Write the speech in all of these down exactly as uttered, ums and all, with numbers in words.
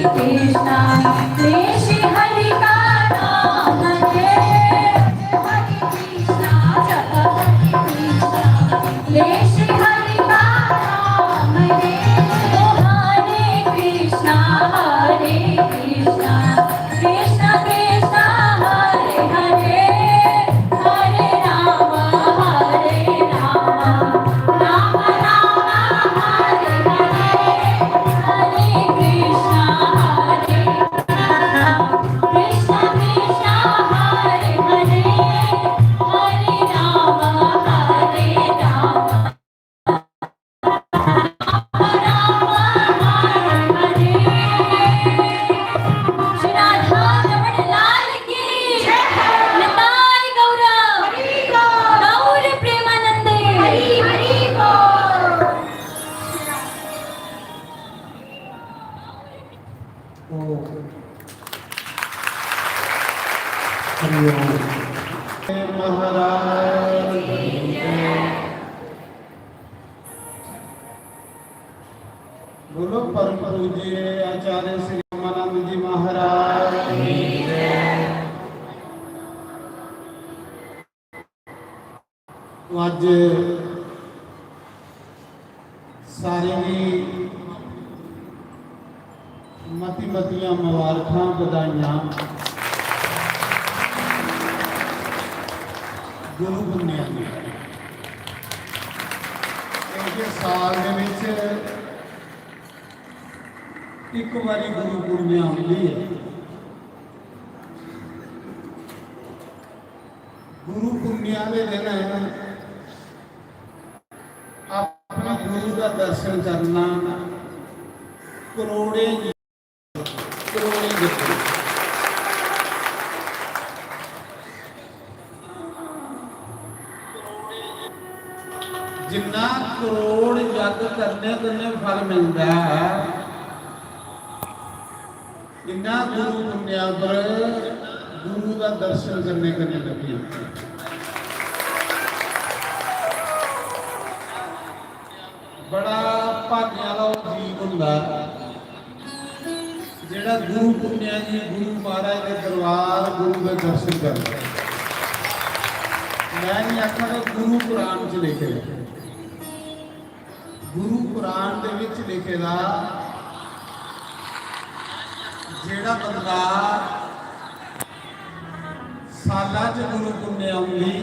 कृष्णा, श्री श्री हरि का नाम है। हरे कृष्णा, जप हरे कृष्णा, श्री श्री हरि का नाम है। ओ हरे कृष्णा, हरे कृष्णा, कृष्णा कृष्णा, हरे हरे, हरे राम, हरे राम, राम राम, हरे हरे, हरे कृष्णा, हरे कृष्णा, कृष्णा कृष्णा, हरे हरे, हरे राम, हरे राम, राम राम, हरे हरे। श्री राधा रमण लाल की, निताय गौर, गौर प्रेमानंदे। ओम। हरि ओम। महाराज की जय। बोलो परम पूज्य आचार्य श्री रामानंद जी महाराज की जय। तो अज्ज सारें गी मती मतियां मुबारखां, बधाइयां गुरु पुन्नेआ दी। क्योंकि साल दे विच इक बारी गुरु पुन्नेआ होंदी है। गुरु पुन्नेआ दे दिन अपने गुरु का दर्शन करना करोड़ें, करोड़ें जतन। जिन्ना करोड़ यज्ञ करने कन्नै फल मिलदा है, इन्ना गुरु पुन्नेआ पर गुरु दा दर्शन करने कन्नै लगी। बड़ा भाग्य आह्ला ओह् जीव होंदा ऐ जेह्ड़ा गुरु पुन्नेआ जी, गुरु महाराज दे दरबार, गुरु दे दर्शन करदा। मैं नहीं आखा, गुरु कुरान च लिखे दा। गुरु कुरान दे विच लिखे दा, जेह्ड़ा बंदा साला च गुरु पुन्नेआ औंदी,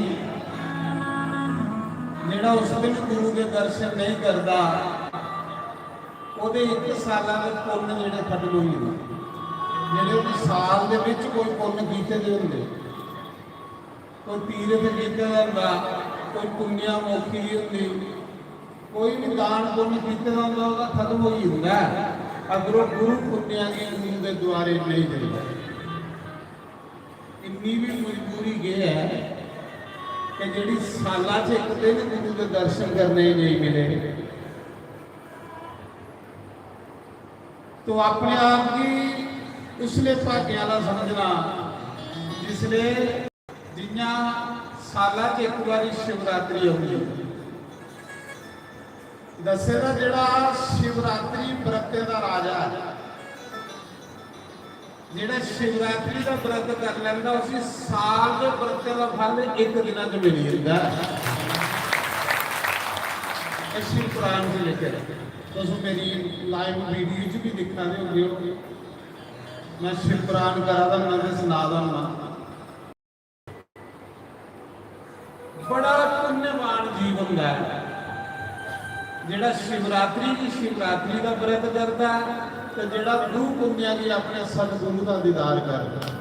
जेह्ड़ा उस दिन गुरु दे दर्शन नहीं करदा, ओह्दे इक साला दे पुन्न जेह्ड़े खत्म होई जंदे, जेह्ड़े उस साल दे विच कोई पुन्न कीते दे होंदे। कोई तीरथ कीते दा होंदा, कोई पुण्या मोखी दी होंदी, कोई भी दान पुण्य कीते दा होंदा, ओह्दा खत्म होई जंदा ऐ, अगर ओह् गुरु पुण्या गी गुरु दे द्वारे नेईं जंदा। इन्नी भी मजबूरी केह् ऐ कि जेह्ड़ी साला च इक दिन गुरु दे दर्शन करने गी नेईं मिले, तो अपने आप गी उसले भाग्य आह्ला समझना जिसले जियां साला च इक बारी शिवरात्रि औंदी। दस्से दा जेह्ड़ा शिवरात्रि बरते दा राजा ऐ, जेह्ड़ा शिवरात्रि दा व्रत कर लैंदा, उसी साल दे व्रते दा फल इक दिना च मिली जंदा ऐ। एह् शिव पुराण च लिखे दा। तुस मेरी लाइव वीडियो च भी दिक्खा दे होंदे हो, मैं शिव पुराण करा दा होना ते सना दा होना। बड़ा पुण्यवान जीव होंदा ऐ जेह्ड़ा शिवरात्रि दी, शिवरात्रि दा व्रत करदा ऐ ते जेह्ड़ा गुरु पुण्या गी अपने सतगुरु दा दीदार करदा ऐ।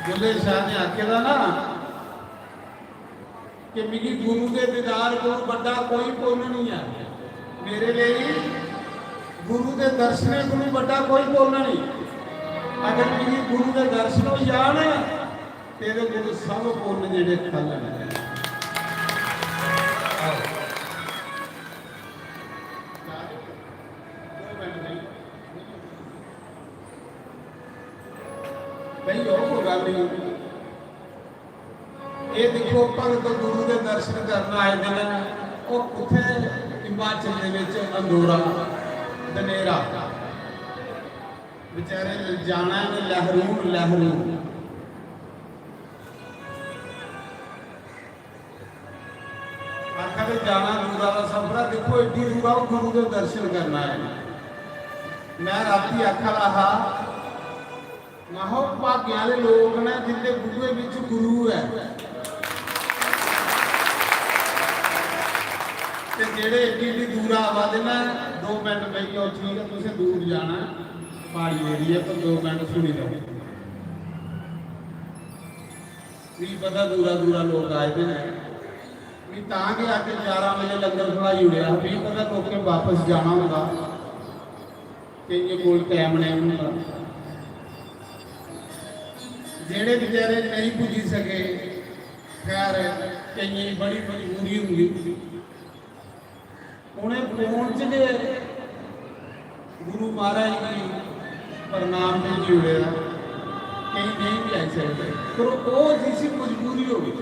बुल्ले शाह ने आखे दा ना कि मिगी गुरु दे दीदार कोला बड्डा कोई पुन्न नहीं है। मेरे लेई गुरु दे दर्शनें कोला बड्डा कोई पुन्न नहीं। अगर मिगी गुरु दे दर्शन हो जान, तेरे कोल सब पुन्न जेह्ड़े खल न। आओ। नहीं, ओह् कोई गल्ल नहीं। ये दिक्खो, भगत गुरु दे दर्शन करन आए दे न, ओह् कुत्थै? हिमाचल दे विच अंदौरा। दनेरा, बेचारे जाना है लहरू लहरू। आखा दे जाना दूरा दा सफर ऐ, दिक्खो एड्डी दूरा ओह् गुरु दे दर्शन करना है। मैं राती आखा दा हा, महा भाग्य आह्ले लोक न जिंदे बूहे बिच गुरु ऐ। ते जेह्ड़े एड्डी एड्डी दूरा आवा दे न, दो मिंट बेही जाओ, ठीक ऐ, तुसें दूर जाना ऐ, प्हाड़ी एरिया, पर दो मिंट सुनी लैओ। मिगी पता दूरा दूरा लोक आए दे न, मिगी तां गै अज्ज ग्यारह बजे लंगर खलाई ओड़ेआ। मिगी पता लोकें बापस जाना होंदा, केइयें कोल टैम नेईं होंदा। जेह्ड़े बेचारे नेईं पुज्जी सके, खैर, केइयें दी बड़ी मजबूरी होंदी। उ'नें फोन च गै गुरु महाराज गी प्रणाम भेजी ओड़े दा, केईं नेईं बी आई सकदे, पर ओह् जिसी मजबूरी होगी।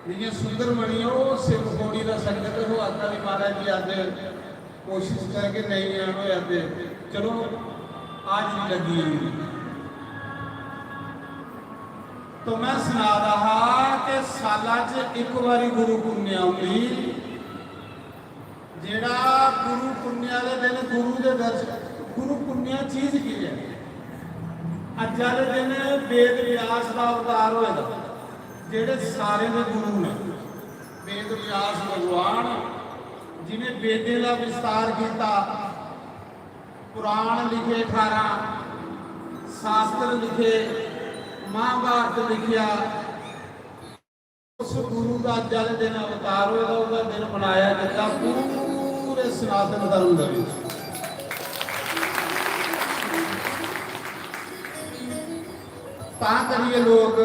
जि'यां सुंदरमणि, ओह् शिवखोड़ी दा संगत, ओह् आखा दी, "महाराज जी, अज्ज कोशिश करगे, नेईं आन होया ते चलो, हाजरी लग्गी जंदी।" तो मैं सना दा हा कि साला च इक बारी गुरु पुन्नेआ औंदी, जेह्ड़ा गुरु पुन्नेआ आह्ले दिन गुरु दे दर्शन, गुरु पुन्नेआ चीज केह् ऐ? अज्ज आह्ले दिन वेद व्यास दा अवतार होए दा, जेह्ड़े सारें दे गुरु न। वेद व्यास भगवान, जिनें वेदें दा विस्तार कीता, पुराण लिखे ठारां, शास्त्र लिखे, महाभारत लिखेआ। उस गुरु दा अज्ज आह्ले दिन अवतार होए दा, ओह्दा दिन मनाया जंदा पूरे सनातन धर्म दे बिच। तां करियै लोक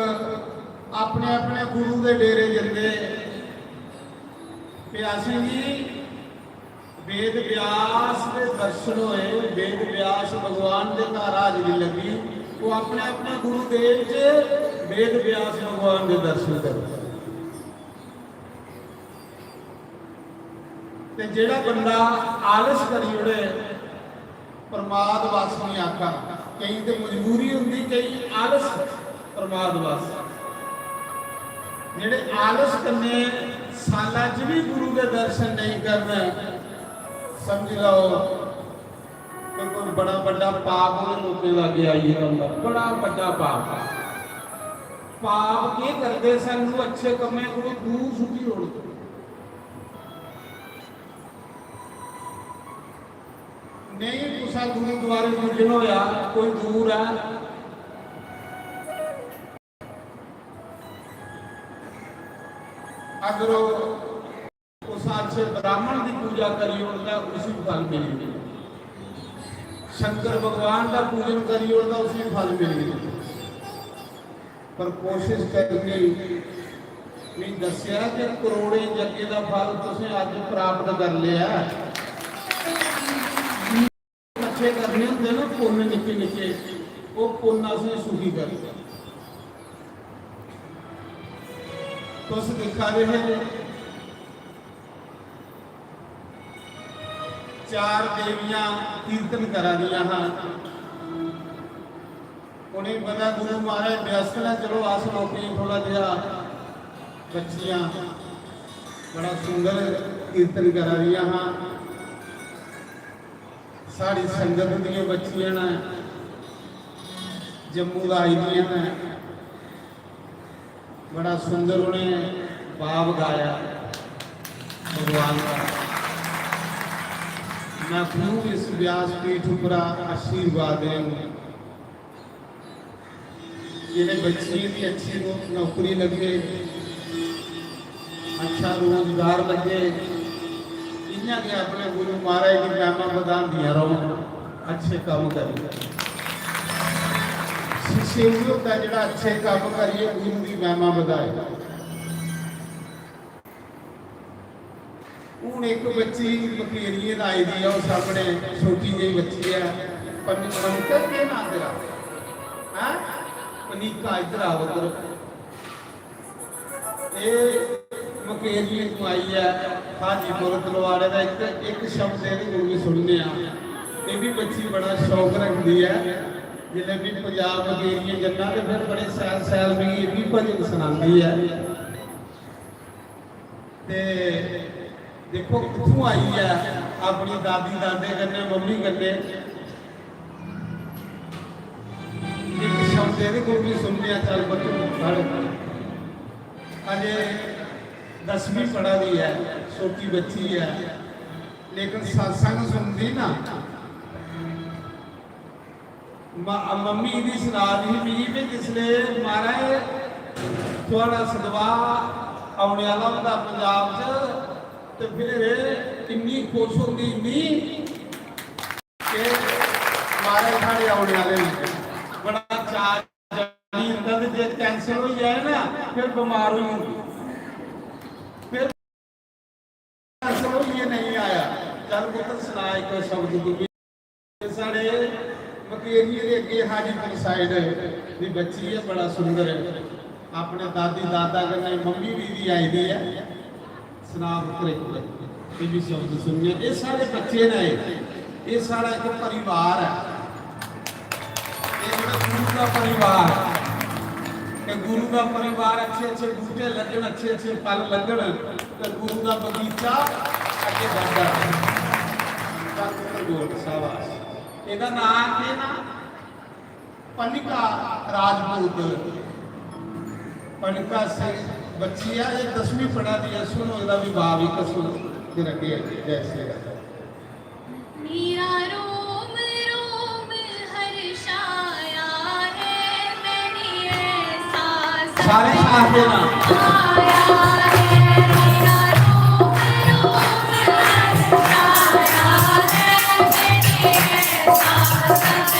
अपने अपने गुरु दे डेरे जंदे। ते असेंगी वेद व्यास दे दर्शन होए, वेद व्यास भगवान दे घर हाजरी लग्गी, ओह् अपने अपने गुरुदेव च वेद व्यास भगवान दे दर्शन करो। ते जेह्ड़ा बंदा आलस करी ओड़े, प्रमाद वश नहीं आखा, केईं ते मजबूरी होंदी, केईं आलस, प्रमाद वश। जेह्ड़े आलस कन्नै साला च भी गुरु दे दर्शन नहीं करन, समझ लैओ कि कोई बड़ा बड्डा पाप उ'नें लोकें दे अग्गें आई गेदा होंदा, बड़ा बड्डा पाप। पाप केह् करदे, सानू अच्छे कम्में कोला दूर सुट्टी ओड़दे। नहीं कुसै गुरुद्वारे पूजन होया, कोई दूर ऐ, अगर ओह् उस अच्छे ब्राह्मण की पूजा करी ओड़दा, उसी फल मिली जंदा। शंकर भगवान का पूजन करी ओड़दा, उसी फल मिली जंदा। पर कोशिश करनी, मी दस्सेआ कि करोड़ें यज्ञ दा फल तुसें अज्ज प्राप्त कर लिया। अच्छे करने होंदे ना पुन्न निक्के निक्के, ओह् पुन्न असें सुखी करदा। तुस दिक्खा दे हे, चार देवियां कीर्तन करा दियां हां। उ'नेंगी पता गुरु महाराज व्यस्त न, चलो अस लोकें गी थोड़ा जेहा, बच्चियां बड़ा सुंदर कीर्तन करा दियां हां। साढ़ी संगत दियां बच्चियां न, जम्मू दा आई दियां न, बड़ा सुंदर उ'नें भाव गाया भगवान दा। मैं खूब इस व्यासपीठ उप्परा आशीर्वाद लेंग। जेह्ड़े बच्चियें दी अच्छी नौ-, नौकरी लग्गे, अच्छा रोजगार लग्गे, इ'यां गै अपने गुरु महाराज दी महिमा बधांदियां रौह्न, अच्छे कम्म करियै। शिष्य उ'ऐ होंदा जेह्ड़ा अच्छे कम्म करियै गुरु दी महिमा बधाए। हून इक बच्ची मकेरियें दा आई दी ऐ, ओह् सामनै छोटी जेही बच्ची ऐ, पन-, पनिका केह् नांऽ तेरा? हैं? पनिका, इद्धर आ, उद्धर। एह् एरिया तों आई ऐ, हाजीपुर तलवाड़े दा इक, इक शब्द एह्दे कोल बी सुनने आं। एह् बी बच्ची बड़ा शौक रखदी ऐ। जिसलै बी पंजाब एरिया जन्ना ते फिर बड़े शैल शैल मिगी एह् बी भजन सनांदी ऐ। ते दिक्खो कुत्थूं आई ऐ, अपनी दादी दादे कन्नै, मम्मी कन्नै। इक शब्द एह्दे कोल बी सुनने आं, चल बच्चू पढ़। अजे दसमीं पढ़ा दी ऐ, छोटी बच्ची ऐ, लेकिन सत्संग सुनदी ना। म-, मम्मी दी सना दी ही मिगी भी, जिसले महाराज थुआढ़ा सदवा औने आह्ला होंदा पंजाब च, ते फिर एह् इन्नी खुश होंदी, इन्नी कि महाराज साढ़े औने आह्ले न। बड़ा चाऽ चढ़ी जंदा, ते जे cancel होई जाए ना, फिर बमार होई जंदी। फिर cancel होइयै नेईं आया। चल पुत्तर, सना इक शब्द तू बी। ते साढ़े मकेरिये दे अग्गे हाजीपुर side दी बच्ची ऐ, बड़ा सुंदर ऐ। अपने दादी दादा कन्नै मम्मी बी दी आई दी ऐ। सना पुत्तर इक बारी, एह् बी शब्द सुनियै। एह् साढ़े बच्चे न, एह्, एह् साढ़ा इक परिवार ऐ। एह् जेह्ड़ा गुरु दा परिवार, ते गुरु दा परिवार, अच्छे अच्छे बूटे लग्गन, अच्छे अच्छे फल लग्गन, ते गुरु दा बगीचा अग्गें बधदा रहे। चल पुत्तर बोल, शाबाश। एह्दा नांऽ केह् ना? पनिका राजपूत, पनिका सिंह बच्ची ऐ, एह् दसमीं पढ़ा दी ऐ। सुनो एह्दा विभाव इक, सुनो, फिर अग्गें जय श्री राम। मेरा रोम रोम हर्षाया है, मैंने ऐसा सारे साथ देना। आया है, मेरा रोम रोम हर्षाया है, मैंने ऐसा सच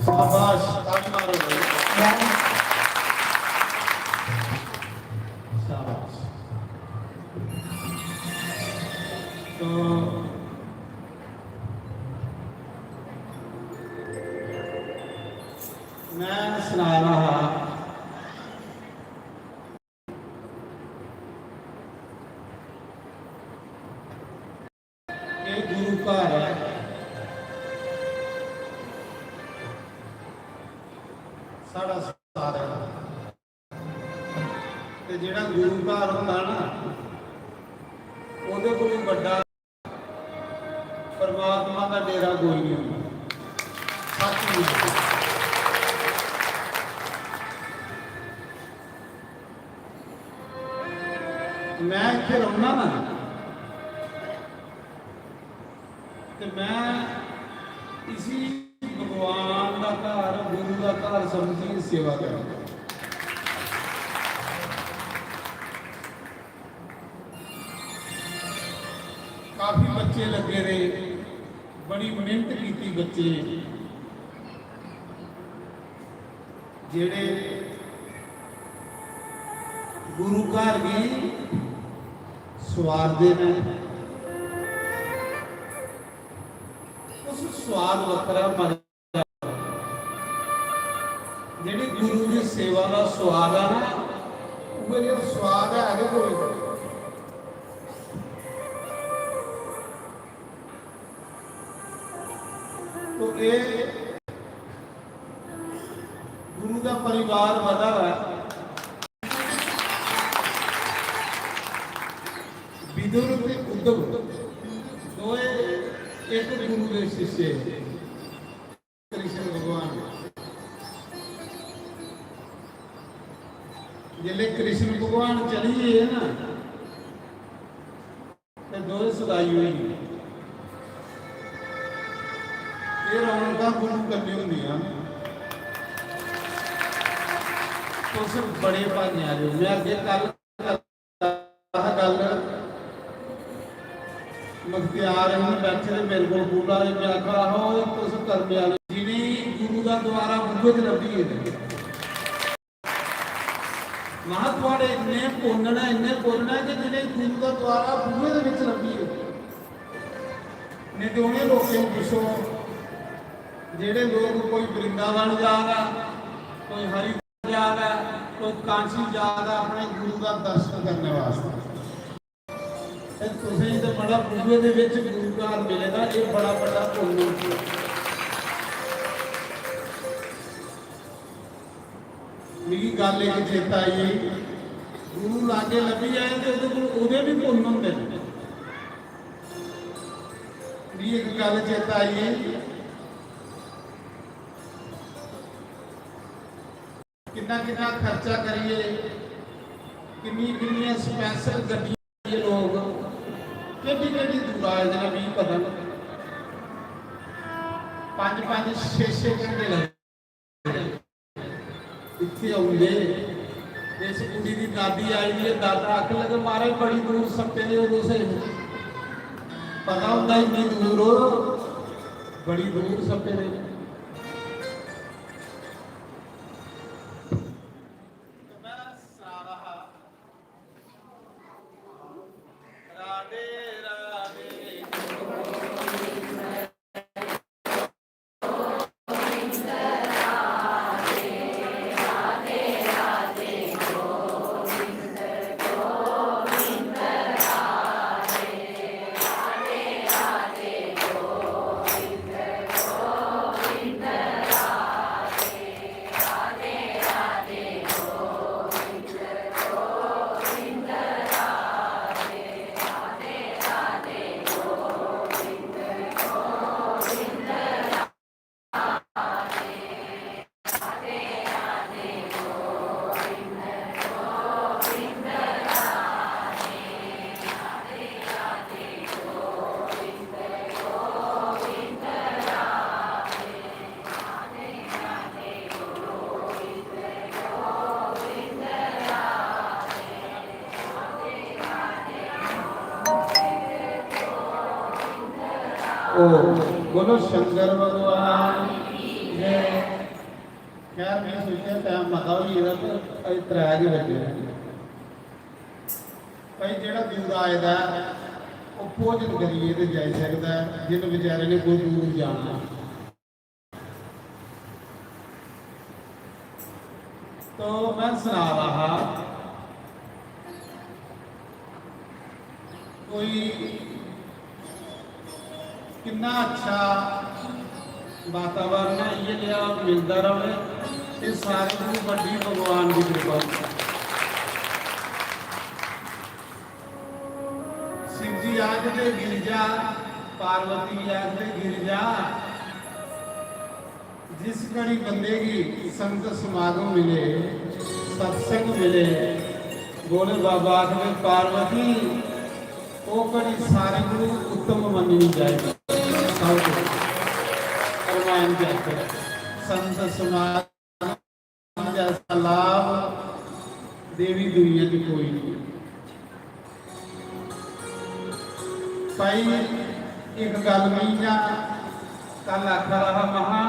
शाबाश, ताली मारो भाई। शाबाश। तो मैं सना रहा हा, एह् गुरु घर ऐ साढ़ा सारें दा। ते जेह्ड़ा गुरु घर होंदा ना, ओह्दे कोलूं बड्डा परमात्मा दा डेरा कोई नहीं होंदा। सच मैं इत्थै रौह्ना ना, ते मैं इसी भगवान दा घर, गुरु दा घर समझियै सेवा करना। काफी बच्चे लग्गे दे, बड़ी मेहनत कीती बच्चे, जेह्ड़े गुरु घर गी स्वारदे न। उस स्वाद वक्खरा मजा, जेह्ड़ी गुरु दी सेवा दा स्वाद आ ना, उ'ऐ जेहा स्वाद है गै कोई। तो एह् गुरु दा परिवार बधा है। विदुर ते उद्धव दोए इक गुरु दे शिष्य हे। कृष्ण भगवान, जिसले कृष्ण भगवान चली गे ना, ते दोए सगाई होई गे। एह् रौनकां गुरु कन्नै होंदियां। तुस बड़े भागें आह्ले ओ। मैं अग्गें कल आह गल्ल मख्तियार अहमद बैठे दे मेरे कोल बोला दे, मैं आखा, "आहो, एह् तुस कर्मे आह्ले, जि'नेंगी गुरु दा द्वारा बूहे च लब्भी गेदे।" महा, थुआड़े इन्ने पुन्न न, इन्ने पुन्न न कि जि'नेंगी गुरु दा द्वारा बूहे दे बिच लब्भी गेदे। नेईं ते उ'नें लोकें गी पुच्छो, जेह्ड़े लोक कोई वृंदावन जा दा, कोई हरि जा दा, कोई काशी जा दा अपने गुरु दा दर्शन करने वास्तै। ते तुसें ते बड़ा बूहे दे विच गुरु घर मिले दा, एह् बड़ा बड्डा पुन्न। मिगी गल्ल इक चेता आई गेई, गुरु लागे लब्भी जाए ते ओह्दे कोल, ओह्दे बी पुन्न होंदे न। मिगी इक गल्ल चेता आई गेई, किन्ना किन्ना खर्चा करिए, किन्नी किन्नियां special गड्डियां करिए लोग केड्डी केड्डी दूरा आए दे न, मिगी पता नहीं। पंज पंज छे छे घंटे लगदे इत्थे औंदे। इस कुड़ी दी दादी आई दी है, दादा आखन लगे, "महाराज, बड़ी दूर सप्पे दे ओ तुस।" पता होंदा इन्नी दूर, बड़ी दूर सप्पे दे। ओ, बोलो शंकर भगवान की जय। खैर, मैं सोचेआ टैम मता होई गेदा ते अजें त्रै गै बज्जे न। भाई, जेह्ड़ा दूर आए दा ऐ, ओह् भोजन करियै ते जाई सकदा ऐ, जिन बेचारे ने कोई दूर जाना ऐ। तो मैं सना रहा हा, कोई किन्ना अच्छा वातावरण है, इ'यै नेहा मिलदा रवे ते सारें गी बड्डी भगवान दी कृपा। शिव जी आखदे गिरजा, पार्वती आखदे गिरजा, जिस घड़ी बंदे गी संगत समागम मिले, सत्संग मिले, भोले बाबा आखदे, "पार्वती, ओह् घड़ी सारें कोलू उत्तम मन्नी जाएगी।" सब कुछ रामायण च आखेआ, संत समागम जैसा लाभ देवी दुनिया च कोई नहीं। भाई, इक गल्ल में इ'यां कल आखा दा हा, महा,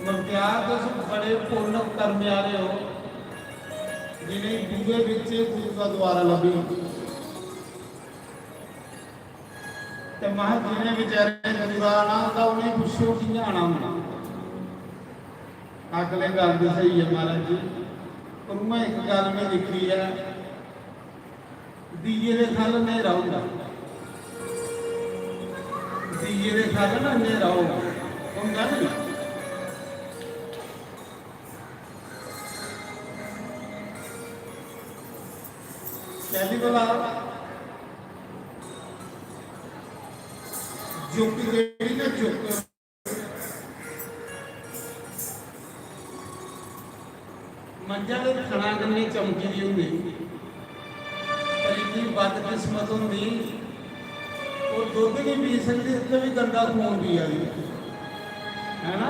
"मुख्तार, तुस बड़े पुन्न कर्मे आह्ले हो, जि'नेंगी बूहे बिच्च गुरु दा द्वारा लब्भी।" ते महा, जि'नें बेचारे दूरा आना होंदा, उ'नेंगी पुच्छो कि'यां आना होंदा। अगले गल्ल ते स्हेई ऐ महाराज जी, पर उ'आं इक गल्ल में दिक्खी ऐ, दीये दे ख'ल्ल न्हेरा होंदा, दीये दे ख'ल्ल ना न्हेरा होग, होंदा नी? कैह्ली भला? जुग जेह्ड़ी ना जुग, मंजा दे थना कन्नै चमकी दी होंदी, पर इन्नी बदकिस्मत होंदी, ओह् दुद्ध नहीं पी सकदी, उत्थै बी गंदा खून पिया दी, है ना?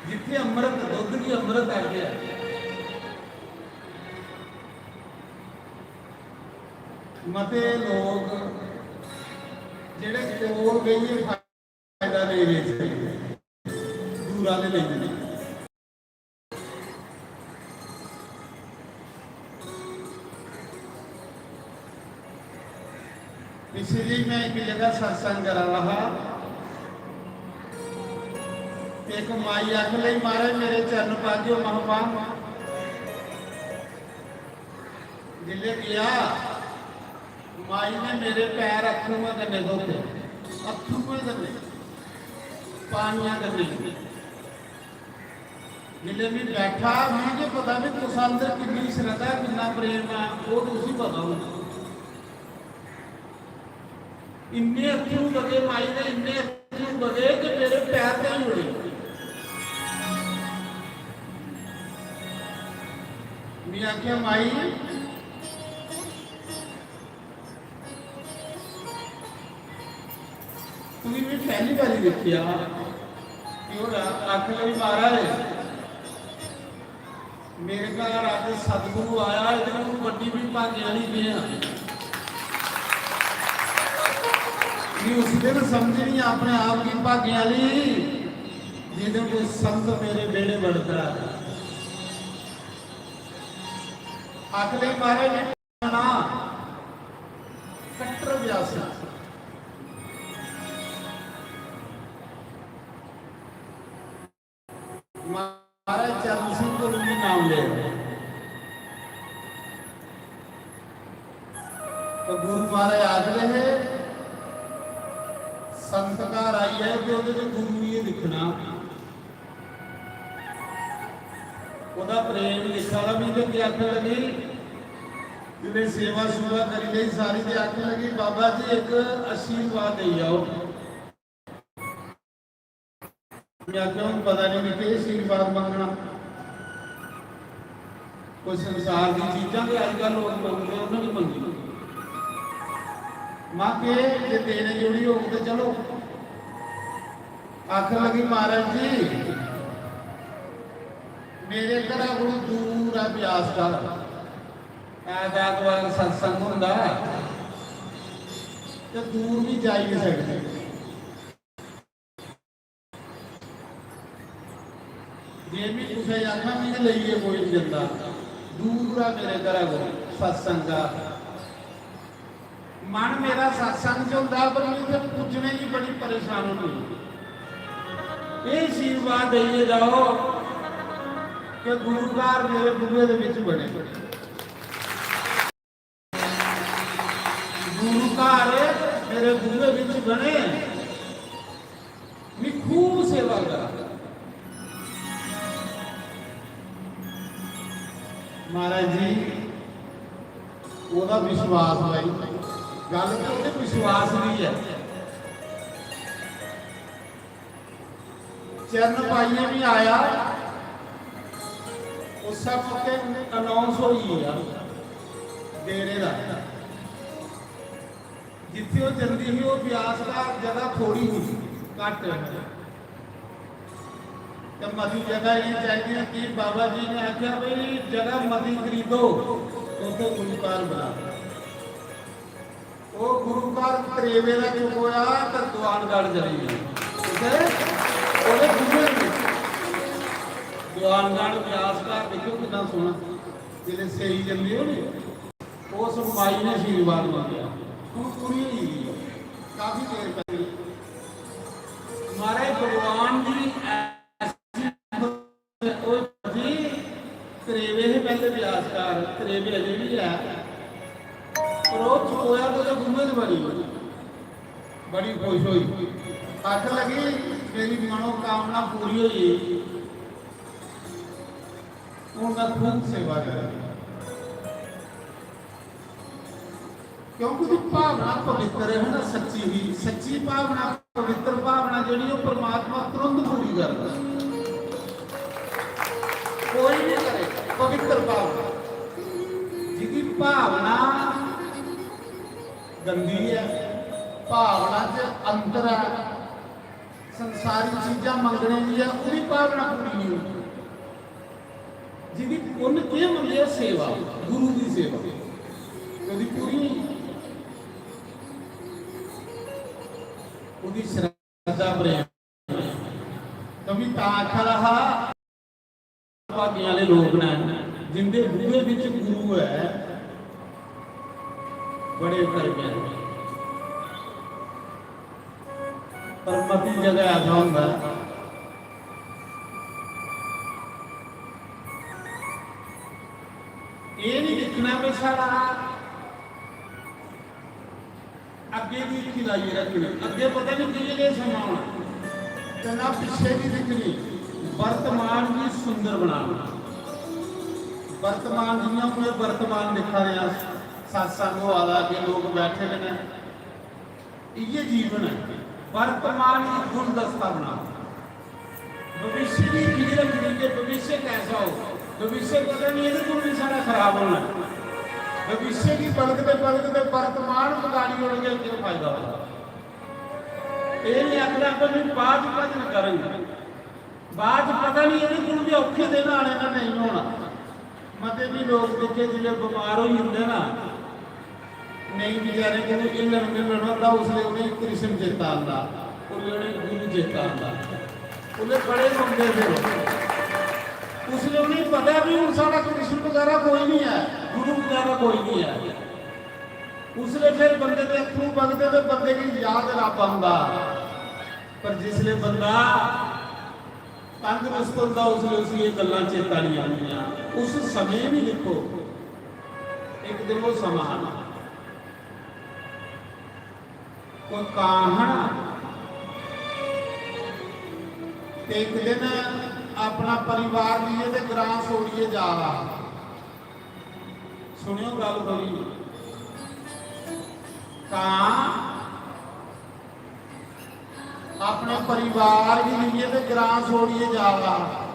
जित्थै अमृत, दुद्ध गी अमृत आखेआ। मते लोक जेह्ड़े कोल बेहियै फायदा लेई लेई सकदे, दूरा दे लेई लेई। पिछली में इक जगह सत्संग करा दा हा, ते इक माई आखन लगी, "महाराज, मेरे चरण पागेओ।" महापान जिसलै गेआ, माई ने मेरे पैर अत्थरुएं कन्नै धोते, अत्थरुएं कन्नै, पानियां कन्नै। जिसलै में बैठा, मिगी पता भी कुसै अंदर किन्नी श्रद्धा, किन्ना प्रेम ऐ, ओह् ते उसी पता होना। इन्ने अत्थरू बगे माई दे, इन्ने अत्थरू बगे कि मेरे पैर धोई ओड़े। में आखेआ, "माई, तुगी में पैह्ली बारी दिक्खेआ।" ते ओह् आखन लगी, "महाराज, मेरे घर अज्ज सतगुरु आया, एह्दे कोलू बड्डी भी भागें आह्ली केह् ऐ?" में उस दिन समझनी अपने आप गी भागें आह्ली, जेह्दे कोल संत मेरे बेह्ड़े बड़दा ऐ। आखदे, "महाराज, में ना कट्टर व्यासी।" महाराज चरण सिंह को भी नाम ले। तो गुरु महाराज आखदे हे, "संत घर आई जाए ते ओह्दे च गुरु गी दिक्खना।" ओह्दा प्रेम दिक्खा दा, मी ते आखन लगी, जिसलै सेवा सूवा करी लेई सारी, ते आखन लगी, "बाबा जी, इक आशीर्वाद देई जाओ।" में आखेआ, "हून पता निं में केह् आशीर्वाद मंगना।" कोई संसार दी चीजां ते अजकल लोक मंगदे, उ'नें निं मंगी। में केह्, जे देने जोड़ी होग ते चलो। आखन लगी, "महाराज जी, मेरे घरा कोलू दूर ऐ ब्यास घर, ऐत ऐतवार सत्संग होंदा ते दूर बी जाई निं सकदे। जे में कुसै गी आखां, मिगी लेइयै कोई निं जंदा, दूर ऐ मेरे घरा कोला सत्संग घर।" मन मेरा सत्संग च होंदा, पर में उत्थै पुज्जने गी बड़ी परेशान होंदी। एह् आशीर्वाद देइयै जाओ कि गुरु घर मेरे बूहे दे बिच बने। गुरु घर मेरे बूहे बिच बने, मी खूब सेवा करा। महाराज जी, ओह्दा विश्वास भाई, गल्ल ते ओह्दे विश्वास दी ऐ। चरण पाइयै बी आया, उस्सै मौके अनाउंस होई गेआ डेरे दा। जित्थै ओह् जंदी ही, ओह् ब्यास दा जगह थोड़ी ही, घट्ट ही। ते मती जगह इ'नें चाहिदियां कि बाबा जी ने आखेआ, "भई, जगह मती खरीदो, उत्थै गुरु घर बनाओ।" ओह् गुरु घर त्रेवे दा चुकोया ते दुआनगढ़ चली गई। कुत्थै? ओह्दे बूहे दे बिच। दुआनगढ़ ब्यास घर दिक्खो किन्ना सोह्ना। जिसलै सेई जंदे हो नी, उस माई ने आशीर्वाद मंगेआ। हून पूरी होई गेई ऐ। काफी देर पैह्लें। महाराज भगवान दी ऐसी, ओह् जी त्रेवे हे पैह्ले ब्यास घर, त्रेवे अजें बी ऐ। पर ओह् चुकोया ते ओह्दे बूहे च बड़ी, बड़ी खुश होई। आखन लगी, "मेरी मनोकामना पूरी होई गेई, हून मैं खूब सेवा करै।" क्योंकि ओह्दी भावना पवित्र है ना, सच्ची ही। सच्ची भावना, पवित्र भावना जेह्ड़ी, ओह् परमात्मा तुरंत पूरी करदा। कोई भी करे, पवित्र भावना। जिहदी भावना गंदी है, भावना च अंतर है, संसारी चीजां मंगने दी है, ओह्दी भावना पूरी नहीं होंदी। जिहदी पुन्न केह् मंगेआ? सेवा, गुरु दी सेवा। कदी पूरी होई? ओह्दी श्रद्धा प्रेम। कवि तां आखा दा हा, भागें आह्ले लोक न जिंदे बूहे बिच गुरु ऐ, बड़े करमे। पर मती जगह ऐसा होंदा ऐ, एह् नहीं दिक्खना कि साढ़ा अग्गें दी अक्खी लाइयै रक्खनी, अग्गें पता नहीं कि'यां जेहा समां होना, ते ना पिच्छे दी दिक्खनी, वर्तमान गी सुंदर बनाना। वर्तमान, जि'यां हून एह् वर्तमान दिक्खा दे अस, सत्संग होआ दा, अग्गें लोक बैठे दे न, इ'यै जीवन ऐ। वर्तमान गी गुलदस्ता बनाओ। भविष्य दी फिक्र रखनी कि भविष्य कैसा हो, भविष्य पता नहीं, एह्दे कोल भी सारा खराब होना। भविष्य गी बलगदे बलगदे वर्तमान बगाड़ी ओड़गे, केह् फायदा होना? एह् नहीं आखना कि मैं बाद च भजन करङ, बाद च पता नहीं, एह्दे कोल भी औखे दिन आने ना, नहीं होना। मते भी लोक दिक्खे जिसलै बमार होई जंदे ना, नेईं बेचारे कोल हिल्लण मिल्लण होंदा, उसलै उ'नेंगी कृष्ण चेता आंदा, उसलै उ'नेंगी गुरु चेता आंदा, उसलै बड़े रोंदे फिर। उसलै उ'नेंगी पता भी हून साढ़ा कृष्ण बगैरा कोई नहीं ऐ, गुरु बगैरा कोई नहीं ऐ। उसलै फिर बंदे दे अत्थरू बगदे ते बंदे गी याद रब आंदा। पर जिसलै बंदा तंदरुस्त होंदा, उसलै उसी एह् गल्लां चेता नहीं आंदियां। उस समें भी दिक्खो, एक दिन वो समां आना, कोई कां हा ना, ते एक दिन अपना परिवार लेइयै ते ग्रां छोड़ियै जा रहा। सुनियो गल थोड़ी। कां अपने परिवार गी लेइयै ते ग्रां छोड़ियै जा रहा।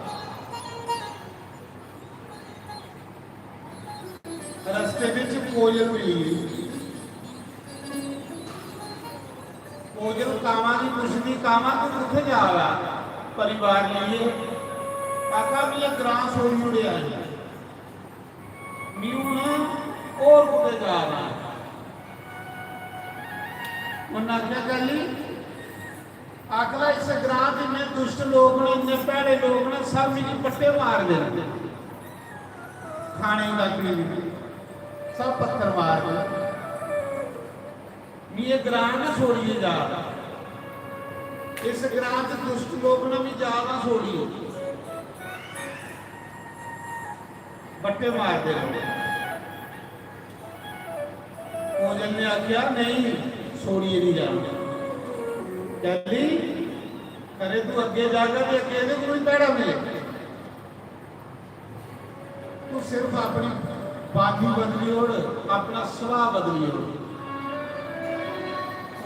रस्ते बिच कोयल मिली। कोयल कावां गी पुछदी, "कावां, तू कुत्थे जा रहा?" "परिवार लेइयै।" "काका, मैं ग्रां छोड़ी ओड़ेआ ऐ, मैं हून होर कुतै जा रहा।" उन्नै आखेआ, "कैली?" आखदा, "इस ग्रां च इन्ने दुष्ट लोक न, इन्ने भैड़े लोक न, सब मिगी पट्टे मारदे न, खाने गी तक नहीं, सब पत्थर मारदे न। मी एह् ग्रां गै छोड़ियै जा, इस ग्रां च दुष्ट लोक न, मी जा ना छोड़ियै।" बट्टे मारदे रौंह्दे। कोयल ने आखेआ, "नेईं, छोड़ियै नहीं जाना।" कैली? "खरे तू अग्गें जागा ते अग्गें एह्दे कोला बी भैड़ा मिले। तू सिर्फ अपनी बाकी बदली ओड़, अपना सुभाऽ बदली ओड़।"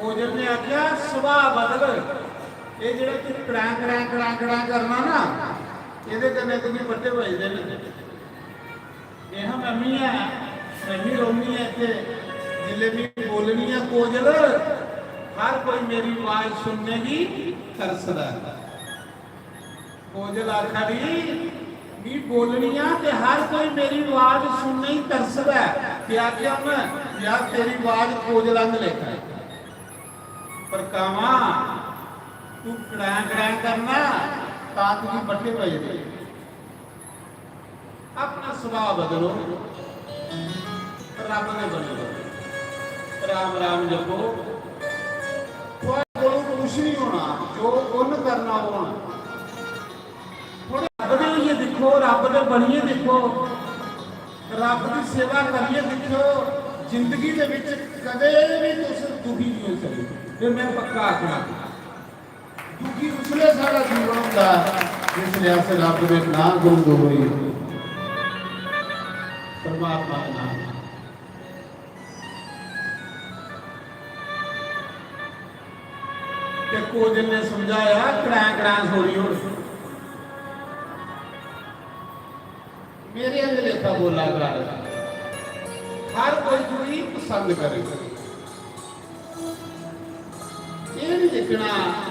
कोयल ने आखेआ, "सुभाऽ बदल, एह् जेह्ड़ा तू कड़ां कड़ां कड़ां कड़ां करना ना, एह्दे कन्नै तुगी बट्टे बजदे न। एह् में मी ऐ, में मी रौह्नी ऐ इत्थै। जिसलै मी बोलनी ऐ कोजल, हर कोई मेरी आवाज सुनने गी तरसदा ऐ। कोजल आखा दी, मी बोलनी ऐ ते हर कोई मेरी आवाज सुनने गी तरसदा ऐ। ते आखेआ में, यार, तेरी आवाज कोजल आंग लेखा ऐ। पर कावां, तू कड़ां कड़ां करना, तां तुगी बट्टे बजदे। अपना सुभाऽ बदलो, रब दे बनी र'वो। राम राम जपो। थुआढ़े कोलों कुछ निं होना, जो उन्न करना, ओह् होना। थोह्ड़े रब दे होइयै दिक्खो, रब दे बनियै दिक्खो, रब दी सेवा करियै दिक्खो। जिंदगी दे बिच कदें बी तुस दुखी निं होई सकदे। एह् में पक्का आखना। दुखी उसलै साढ़ा जीवन होंदा ऐ, जिसलै अस रब दे नांऽ गुणगुण होई, परमात्मा दे नांऽ। ते कोजल ने समझाया, "कड़ां कड़ां छोड़ी ओड़, मेरे आंग लेखा बोला कर, हर कोई तुगी पसंद करे।" एह् निं दिक्खना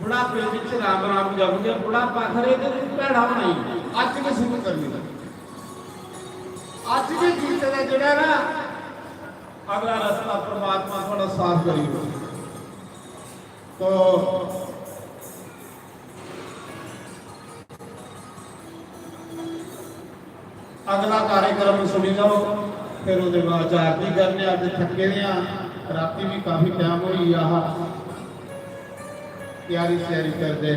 बुढ़ापे बिच राम राम जप गै, बुढ़ापा खरे ते भैड़ा होना ही। अज्ज गै शुरू करनी दा, अज्ज गै कीते दा जेह्ड़ा ना, अगला रस्ता परमात्मा थोड़ा साफ करी ओड़ो। तो अगला कार्यक्रम सुनी लैओ, फिर ओह्दे बाद च आरती करने आं। अज्ज थक्के दे आं, रातीं बी काफी टैम होई गेआ हा त्यारी श्यारी करदे।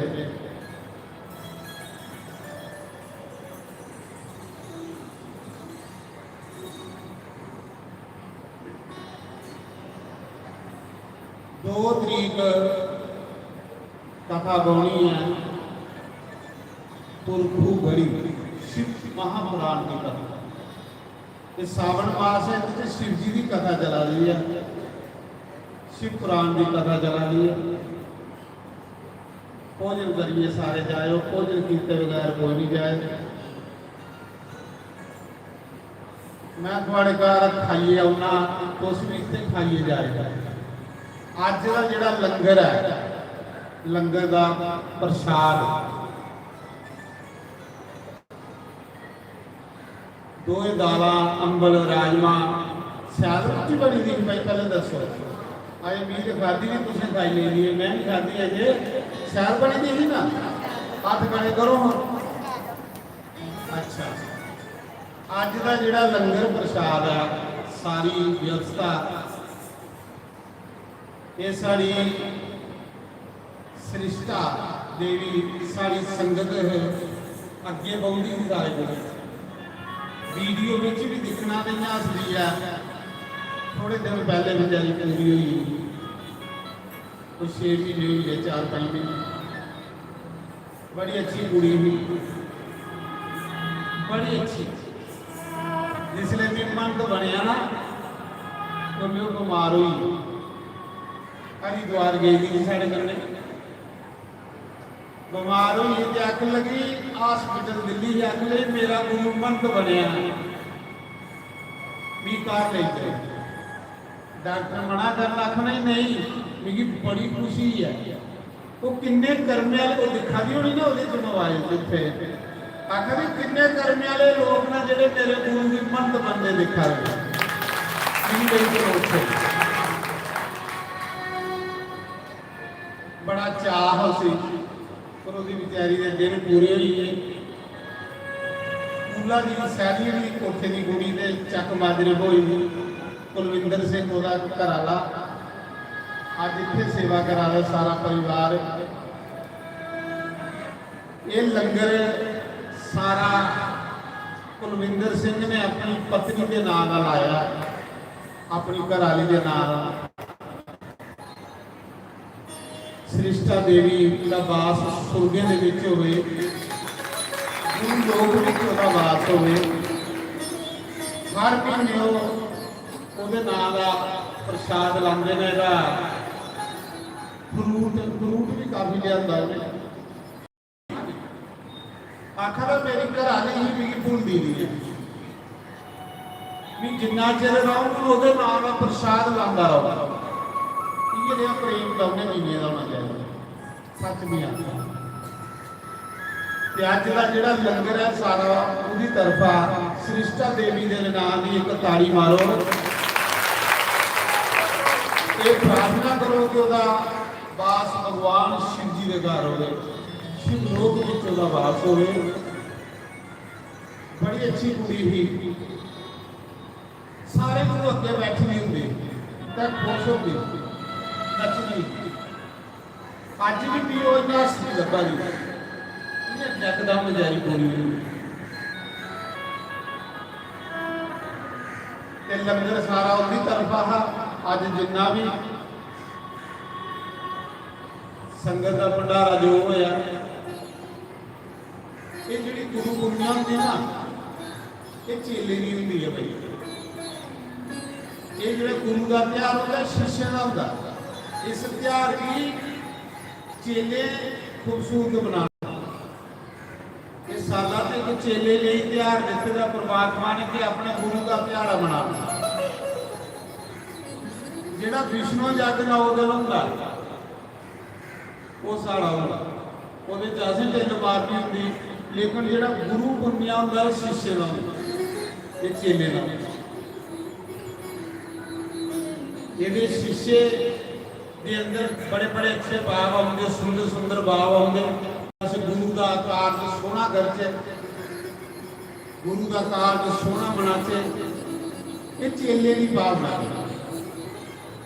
दो तरीक कथा बौह्नी ऐ पुरखू गढ़ी, शिव महापुराण दी कथा। ते सावन मास ऐ, ते शिव जी दी कथा चला दी ऐ, शिव पुराण दी कथा चला दी ऐ। भोजन करियै सारे जाएओ, भोजन कीते बगैर कोई निं जाए। में थुआढ़े घर खाइयै औना, तुस बी इत्थै खाइयै जाएओ। अज्ज दा जेह्ड़ा लंगर ऐ, लंगर दा प्रसाद, दोए दालां, अंबल, राजमा, शैल रुट्टी बनी दी ही भाई, पैह्लें दस्सो। अजें में ते खाद्धी निं, तुसें खाई लेई दी ऐ, में निं खाद्धी अजें। शैल बनी दी ही ना? हत्थ खड़े करो हां। अच्छा, अज्ज दा जेह्ड़ा लंगर प्रसाद ऐ, सारी व्यवस्था, एह् साढ़ी सृष्टा देवी, साढ़ी संगत अग्गें बौंह्दी ही सारे कोला। वीडियो बिच बी दिक्खना ते इ'यां हसदी ऐ। थोह्ड़े दिन पैह्लें बेचारी पूरी होई गेई, कोई छे म्हीने होई गे, चार पंज म्हीने। बड़ी अच्छी कुड़ी ही, बड़ी अच्छी। जिसलै में महंत बनेआ ना, तो में बमार होई गेई। हरिद्वार गेई दी ही साढ़े कन्नै, बमार होई गेई ते आखन लगी, हॉस्पिटल दिल्ली ही, आखन लगी, "मेरा गुरु महंत बनेआ, मी घर लेई चलो।" डॉक्टर मना करन, आखना ही, "नेईं, मिगी बड़ी खुशी ऐ।" ओह् किन्ने कर्मे आह्ले, ओह् दिक्खा दी होनी ना ओह्दे च मोबाइल च उत्थै, आखा दी, "किन्ने कर्मे आह्ले लोक न जेह्ड़े मेरे गुरु गी महंत बनदे दिक्खा दे, मिगी लेई चलो उत्थै।" बड़ा चाऽ हा उसी, पर ओह्दी बेचारी दे दिन पूरे होई गे। मुल्ला दी सैल्ली दी कोठे दी कुड़ी ते चक माजरे ब्होई दी। कुलविंदर सिंह ओह्दा घरै आह्ला, अज्ज इत्थै सेवा करा दा सारा परिवार। एह् लंगर सारा कुलविंदर सिंह ने अपनी पत्नी दे नांऽ दा लाया, अपनी घरै आह्ली दे नांऽ दा। सृष्टा देवी दा बास सुरगें दे बिच होवे, गुरु लोक बिच ओह्दा बास होवे। हर म्हीने ओह्, ओह्दे नांऽ दा प्रसाद लांदे न। एह्दा फ्रूट, फ्रूट भी काफी लिआंदा उ'नें। आखा दा, "मेरी घर आह्ली ही, मिगी भुलदी निं ऐ। में जिन्ना चिर रौह्ङ, ओह्दे नांऽ दा प्रसाद लांदा रौह्ङ।" इ'यै नेहा प्रेम दौनें जीवें दा होना चाहिदा। सच निं आखदा। ते अज्ज दा जेह्ड़ा लंगर ऐ सारा, ओह्दी तरफा सृष्टा देवी दे नांऽ दी इक ताड़ी मारो। एह् प्रार्थना करो कि ओह्दा वास भगवान शिव जी दे घर होवे, शिव लोक विच ओह्दा वास होवे। बड़ी अच्छी कुड़ी ही, सारे कोलू अग्गें बैठी दी होंदी ते खुश होंदी, नच्चदी। अज्ज भी मी ओह् इ'यां हस्सदी लब्भा दी, इ'यां यकदम बजारी बोली ओड़ी। ते लंगर सारा उं'दी तरफा हा। अज्ज जिन्ना भी संगत दा भंडारा जो होया, एह् जेह्ड़ी गुरु पुन्नेआ होंदी ना, एह् चेले दी होंदी ऐ भाई। एह् जेह्ड़ा गुरु दा ध्यार होंदा, शिष्य दा होंदा। इस ध्यार गी चेले खूबसूरत बनाना। इस साला ते इक चेले लेई ध्यार दित्ते दा परमात्मा ने कि अपने गुरु दा ध्याड़ा मनाना। जेह्ड़ा विष्णु जग नौ दिन होंदा, ओह् साढ़ा होंदा, ओह्दे च असें ढिल्ल मारनी होंदी, लेकिन जेह्ड़ा गुरु पुन्नेआ होंदा, ओह् शिष्य दा होंदा, एह् चेले दा होंदा। एह्दे शिष्य दे अंदर बड़े बड़े अच्छे भाव औंदे, सुंदर सुंदर भाव औंदे। अस गुरु दा कारज सोह्ना करचै, गुरु दा कारज सोह्ना मनाचै, एह् चेले दी भावना ऐ।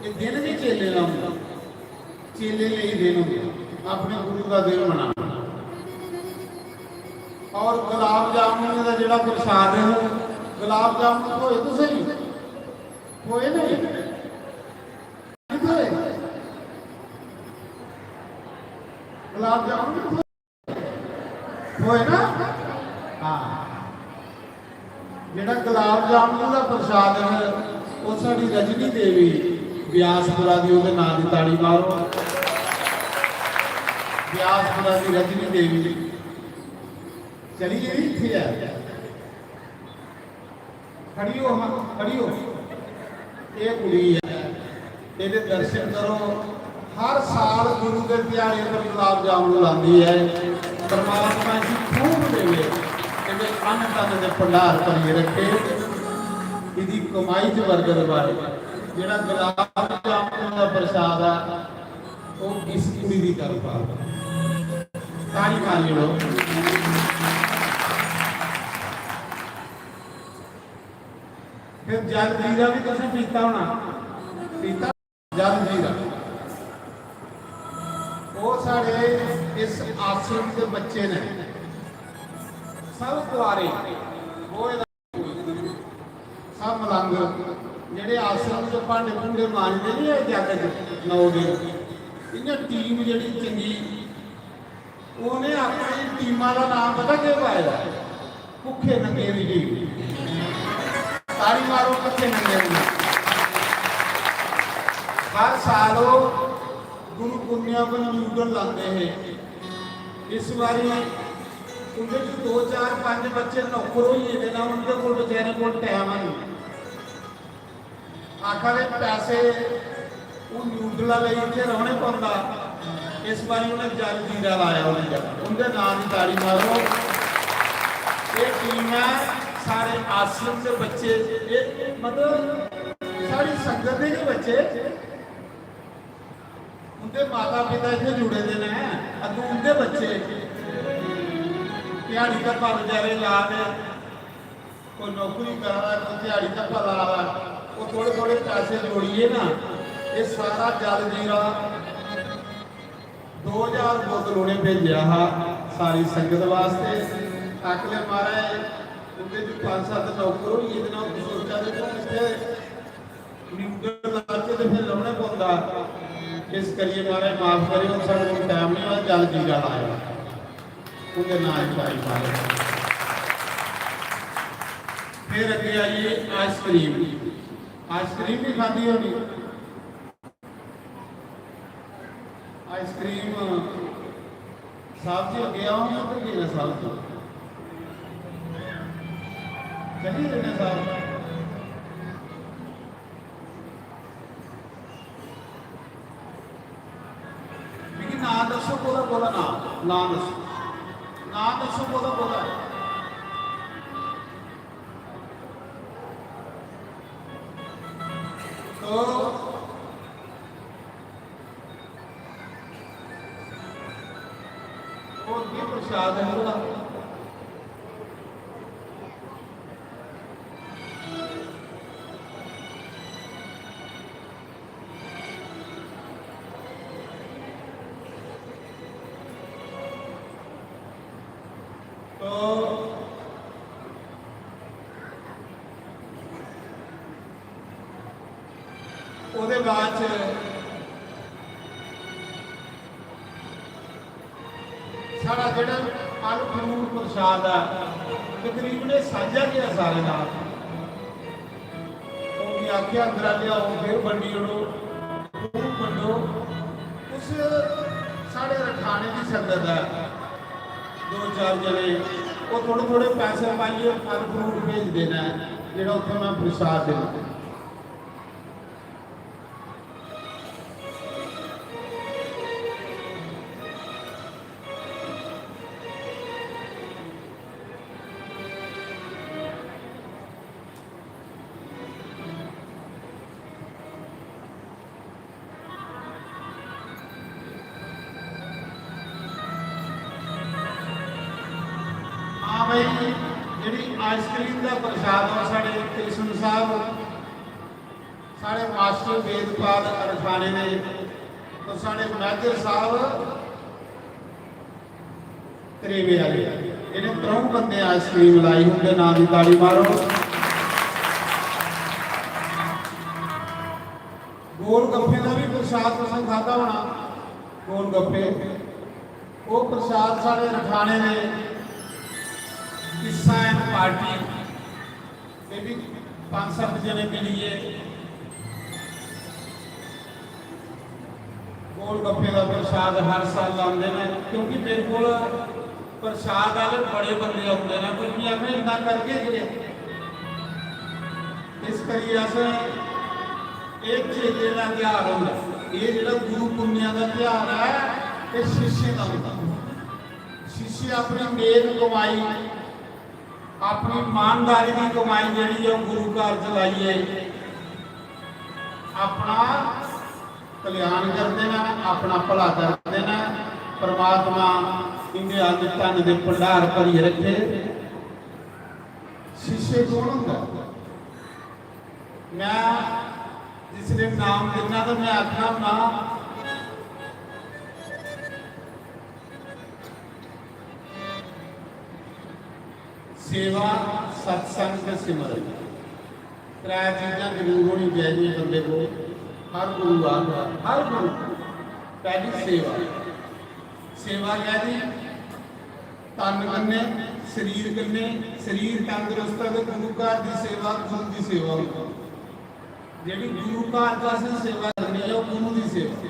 एह् दिन गै चेले दा होंदा। चेले लेई दिन होंदा, अपने गुरु दा दिन मनाना। और गुलाब जामुन दा जेह्ड़ा प्रसाद ऐ, गुलाब जामुन थ्होए तुसें गी? थ्होए नहीं? नहीं थ्होए? गुलाब जामुन नहीं थ्होए? थ्होए ना? हाँ। जेह्ड़ा गुलाब जामुन दा प्रसाद ऐ, ओह् साढ़ी रजनी देवी ब्यासपुरा दी, ओह्दे नांऽ दी ताड़ी मारो। ब्यासपुरा दी रजनी देवी चली गेदी, इत्थै ऐ। खड़ी हो, हाँ, खड़ी हो। एह् कुड़ी ऐ, एह्दे दर्शन करो। हर साल गुरु दे ध्याड़े पर गुलाब जामुन लांदी ऐ। परमात्मा इसी खूब देवे, एह्दे अन्न धन दे भंडार भरियै रखे, एह्दी कमाई च बरकत पाए। जेह्ड़ा गुलाब जामुन दा प्रसाद ऐ, ओह् इस कुड़ी दी तरफा। ताली मारी ओड़ो। फिर जल जीरा भी तुसें पीता होना, पीता जल जीरा। ओह् साढ़े इस आश्रम दे बच्चे ने, सब कुआरे, ओह् सब मलंग, जेह्ड़े आश्रम च भांडे भूंडे मांजदे नी, एह् जग च नौ दिन, इ'यां टीम जेह्ड़ी चंगी, उ'नें अपनी टीमा दा नांऽ पता केह् पाए दा? भुक्खे नंगे दी टीम। ताली मारो भुक्खे नंगे दी। हर साल ओह् गुरु पुन्नेआ पर नूडल लांदे हे। इस बारी उं'दे च दो, चार, पंज बच्चे नौकर होई गेदे न, उं'दे कोल बेचारे कोल टैम है नहीं। आखा दे पैसे, ओह् नूडला लेई इत्थै रौह्ने पौंदा। इस बारी उ'नें जल जीरा लाया उ'नें जगह। उं'दे नांऽ दी ताड़ी मारो। एह् टीम ऐ, साढ़े आश्रम दे बच्चे, एह् मतलब साढ़ी संगत दे गै बच्चे, उं'दे माता पिता इत्थै जुड़े दे न, अग्गों उं'दे बच्चे ध्याड़ी धप्पा बेचारे ला दे, कोई नौकरी करा दा, कोई ध्याड़ी धप्पा ला दा, ओह् थोड़े थोड़े पैसे जोड़ियै ना, एह् सारा जल जीरा दो ज्हार बोतल उ'नें भेजेआ हा सारी संगत वास्ते। आखले महाराज, उं'दे च पंज सत्त नौकर होई गेदे न, ओह् सोचा दे कि इत्थै नूडल लाचै ते फिर रौह्ने पौंदा। इस करियै महाराज माफ करेओ, साढ़े कोल टैम निं होआ, जल जीरा लाया। उं'दे नांऽ दी ताड़ी मारो। फिर अग्गें आई गे आइसक्रीम। आइसक्रीम भी खाद्धी होनी। आइसक्रीम साहब जी अग्गें आओ, मैं उद्धर गेदा साहब जी। चलिए जन्ने साहब। मिगी नांऽ दस्सो, कोह्दा, कोह्दा नांऽ? नांऽ दस्सो। नांऽ दस्सो, कोह्दा, कोह्दा? तो होर केह् प्रसाद ऐ ओह्दा? तो ओह्दे बाद च साढ़ा जेह्ड़ा फल फ्रूट प्रसाद ऐ, तकरीबन एह् सांझा गै ऐ सारें दा। ओह् मी आखेआ, "अंदरा लेआओ, फिर बंडी ओड़ो, खूब बंडो।" उस साढ़े रखाने दी संगत ऐ, दो चार जने, ओह् थोह्ड़े थोह्ड़े पैसे पाइयै फल फ्रूट भेजदे न, जेह्ड़ा उत्थै में प्रसाद देना। हाँ भाई, जेह्ड़ी आइसक्रीम दा प्रसाद ऐ, साढ़े कृष्ण साहब, साढ़े मास्टर वेदपाल अरखाने ने, तो साढ़े मैनेजर साहब त्रेवे आह्ले, इ'नें त्र'ऊं बंदे आइसक्रीम लाई, उं'दे नांऽ दी ताड़ी मारो। गोल गप्फे दा बी प्रसाद तुसें खाद्धा होना, गोल गप्फे, ओह् प्रसाद साढ़े रखाने दे किस्सा ऐ पार्टी, एह् बी पंज सत्त जने मिलियै गोल गप्फे दा प्रसाद हर साल लांदे न, क्योंकि मेरे कोल प्रसाद आह्ले बड़े बंदे औंदे न, पर में आखना इन्ना करगे केह्? इस करियै अस एह् चेले दा ध्यार होंदा, एह् जेह्ड़ा गुरु पुन्नेआ दा ध्यार ऐ, एह् शिष्य दा होंदा। शिष्य अपनी नेक कमाई, अपनी ईमानदारी दी कमाई जेह्ड़ी ऐ, ओह् गुरु घर च लाइयै अपना कल्याण करदे न, अपना भला करदे न। परमात्मा इंदे अन्न धन दे भंडार भरियै रखे। शिष्य कौन होंदा? मैं जिसले नाम लेना तो मैं आखना होना, सेवा, सत्संग ते सिमरन, त्रै चीजां जरूर होनी चाहिदियां बंदे को। हर गुरु आखदा, हर गुरु, पैह्ली सेवा। सेवा कैह्दी? तन कन्नै, शरीर कन्नै। शरीर तंदरुस्त ऐ ते गुरु घर दी सेवा, गुरु दी सेवा होंदी। जेह्ड़ी गुरु घर च असें सेवा करनी ऐ, ओह् गुरु दी सेवा।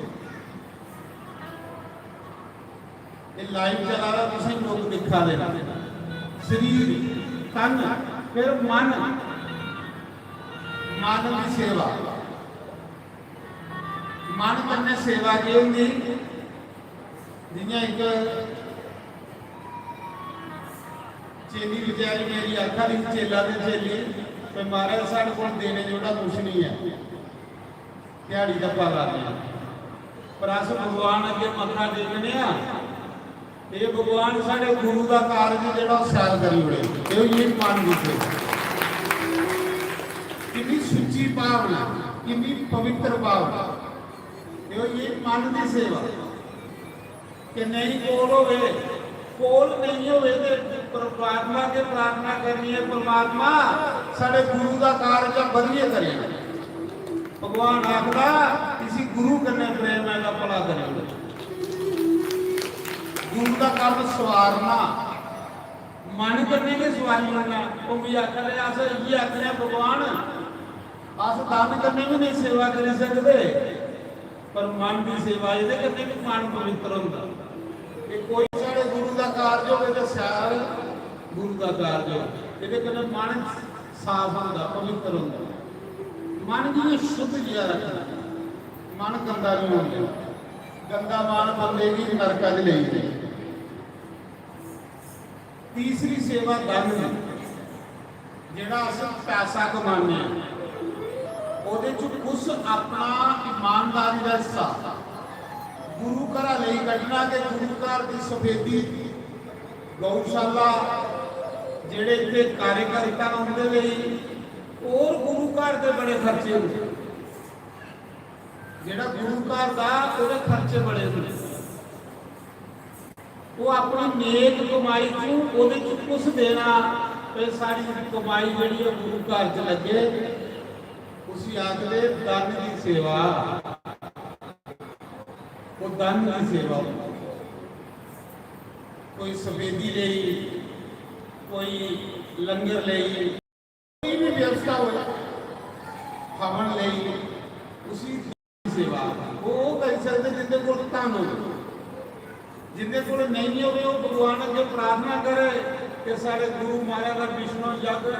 एह् live चला दा, तुसें लोक दिक्खा दे न। शरीर, तन, फिर मन, मन दी सेवा। मन कन्नै सेवा केह् होंदी? जि'यां इक चेली बचैरी मेरी आखा दी ही, चेला ते चेली, "ते महाराज, साढ़े कोल देने जोड़ा कुछ निं ऐ, ध्याड़ी धप्पा लाने आं, पर अस भगवान अग्गें मत्था टेकने आं, एह् भगवान साढ़े गुरु दा कारज जेह्ड़ा ओह् शैल करी ओड़े।" एह् होई गेई मन दी सेवा। किन्नी सुच्ची भावना, किन्नी पवित्र भावना। एह् होई गेई मन दी सेवा। कि नेईं कोल होवे, कोल नेईं होवे ते परमात्मा अग्गें प्रार्थना करनी ऐ, "परमात्मा, साढ़े गुरु दा कारज ऐ, बधियै करी ओड़।" भगवान आखदा, "इसी गुरु कन्नै प्रेम ऐ, एह्दा भला करी ओड़।" गुरु दा कम्म सवारना, मन कन्नै गै सवारी ओड़ना। ओह् मिगी आखा दे, "अस इ'यै आखने आं, भगवान, अस धन कन्नै बी नेईं सेवा करी सकदे, पर मन दी सेवा, एह्दे कन्नै बी मन पवित्र होंदा। ते कोई साढ़े गुरु दा कारज होवे ते शैल गुरु दा कारज होवे, एह्दे कन्नै मन साफ होंदा, पवित्र होंदा। मन गी शुद्ध जिहा रखना, मन गंदा नहीं होंदा। गंदा मन बंदे गी नरका च लेई जंदा। तीसरी सेवा धन दी, जेह्ड़ा अस पैसा कमाने आं, ओह्दे च कुछ अपना ईमानदारी दा हिस्सा गुरु घरा लेई कड्ढना, ते गुरु घर दी सफेदी, गौशाला, जेह्ड़े इत्थै कार्यकर्ता न उं'दे लेई, होर गुरु घर दे बड़े खर्चे होंदे। जेह्ड़ा गुरु घर दा, ओह्दे खर्चे बड़े होंदे। ओह् अपनी नेक कमाई चों ओह्दे च कुछ देना, ते साढ़ी कमाई जेह्ड़ी ऐ गुरु घर च लग्गे, उसी आखदे धन दी सेवा। ओह् धन दी सेवा। कोई सफेदी लेई, कोई लंगर लेई, कोई भी व्यवस्था हो, हवन लेई, उसी सेवा, ओह् करी सकदे जिंदे कोल धन होवे। जिंदे कोल नेईं होवे, ओह् भगवान अग्गें प्रार्थना करे कि साढ़े गुरु महाराज दा विष्णु यज्ञ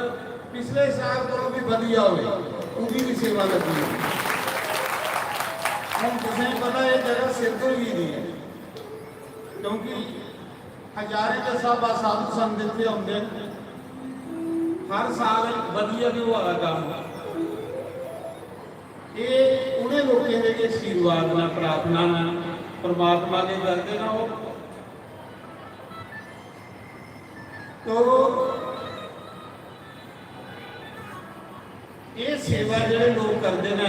पिछले साल कोलों भी बधिया होवे, उंदी भी सेवा लग्गी। हून तुसें पता, एह् जगह सिद्ध होई गेदी ऐ, क्योंकि हजारें दे स्हाबा साधु संत इत्थै औंदे न। हर साल बधिया गै होआ दा कम्म। एह् उ'नें लोकें दे गै आशीर्वाद न, प्रार्थना न, परमात्मा दे करदे न ओह्। तो एह् सेवा जेह्ड़े लोक करदे न,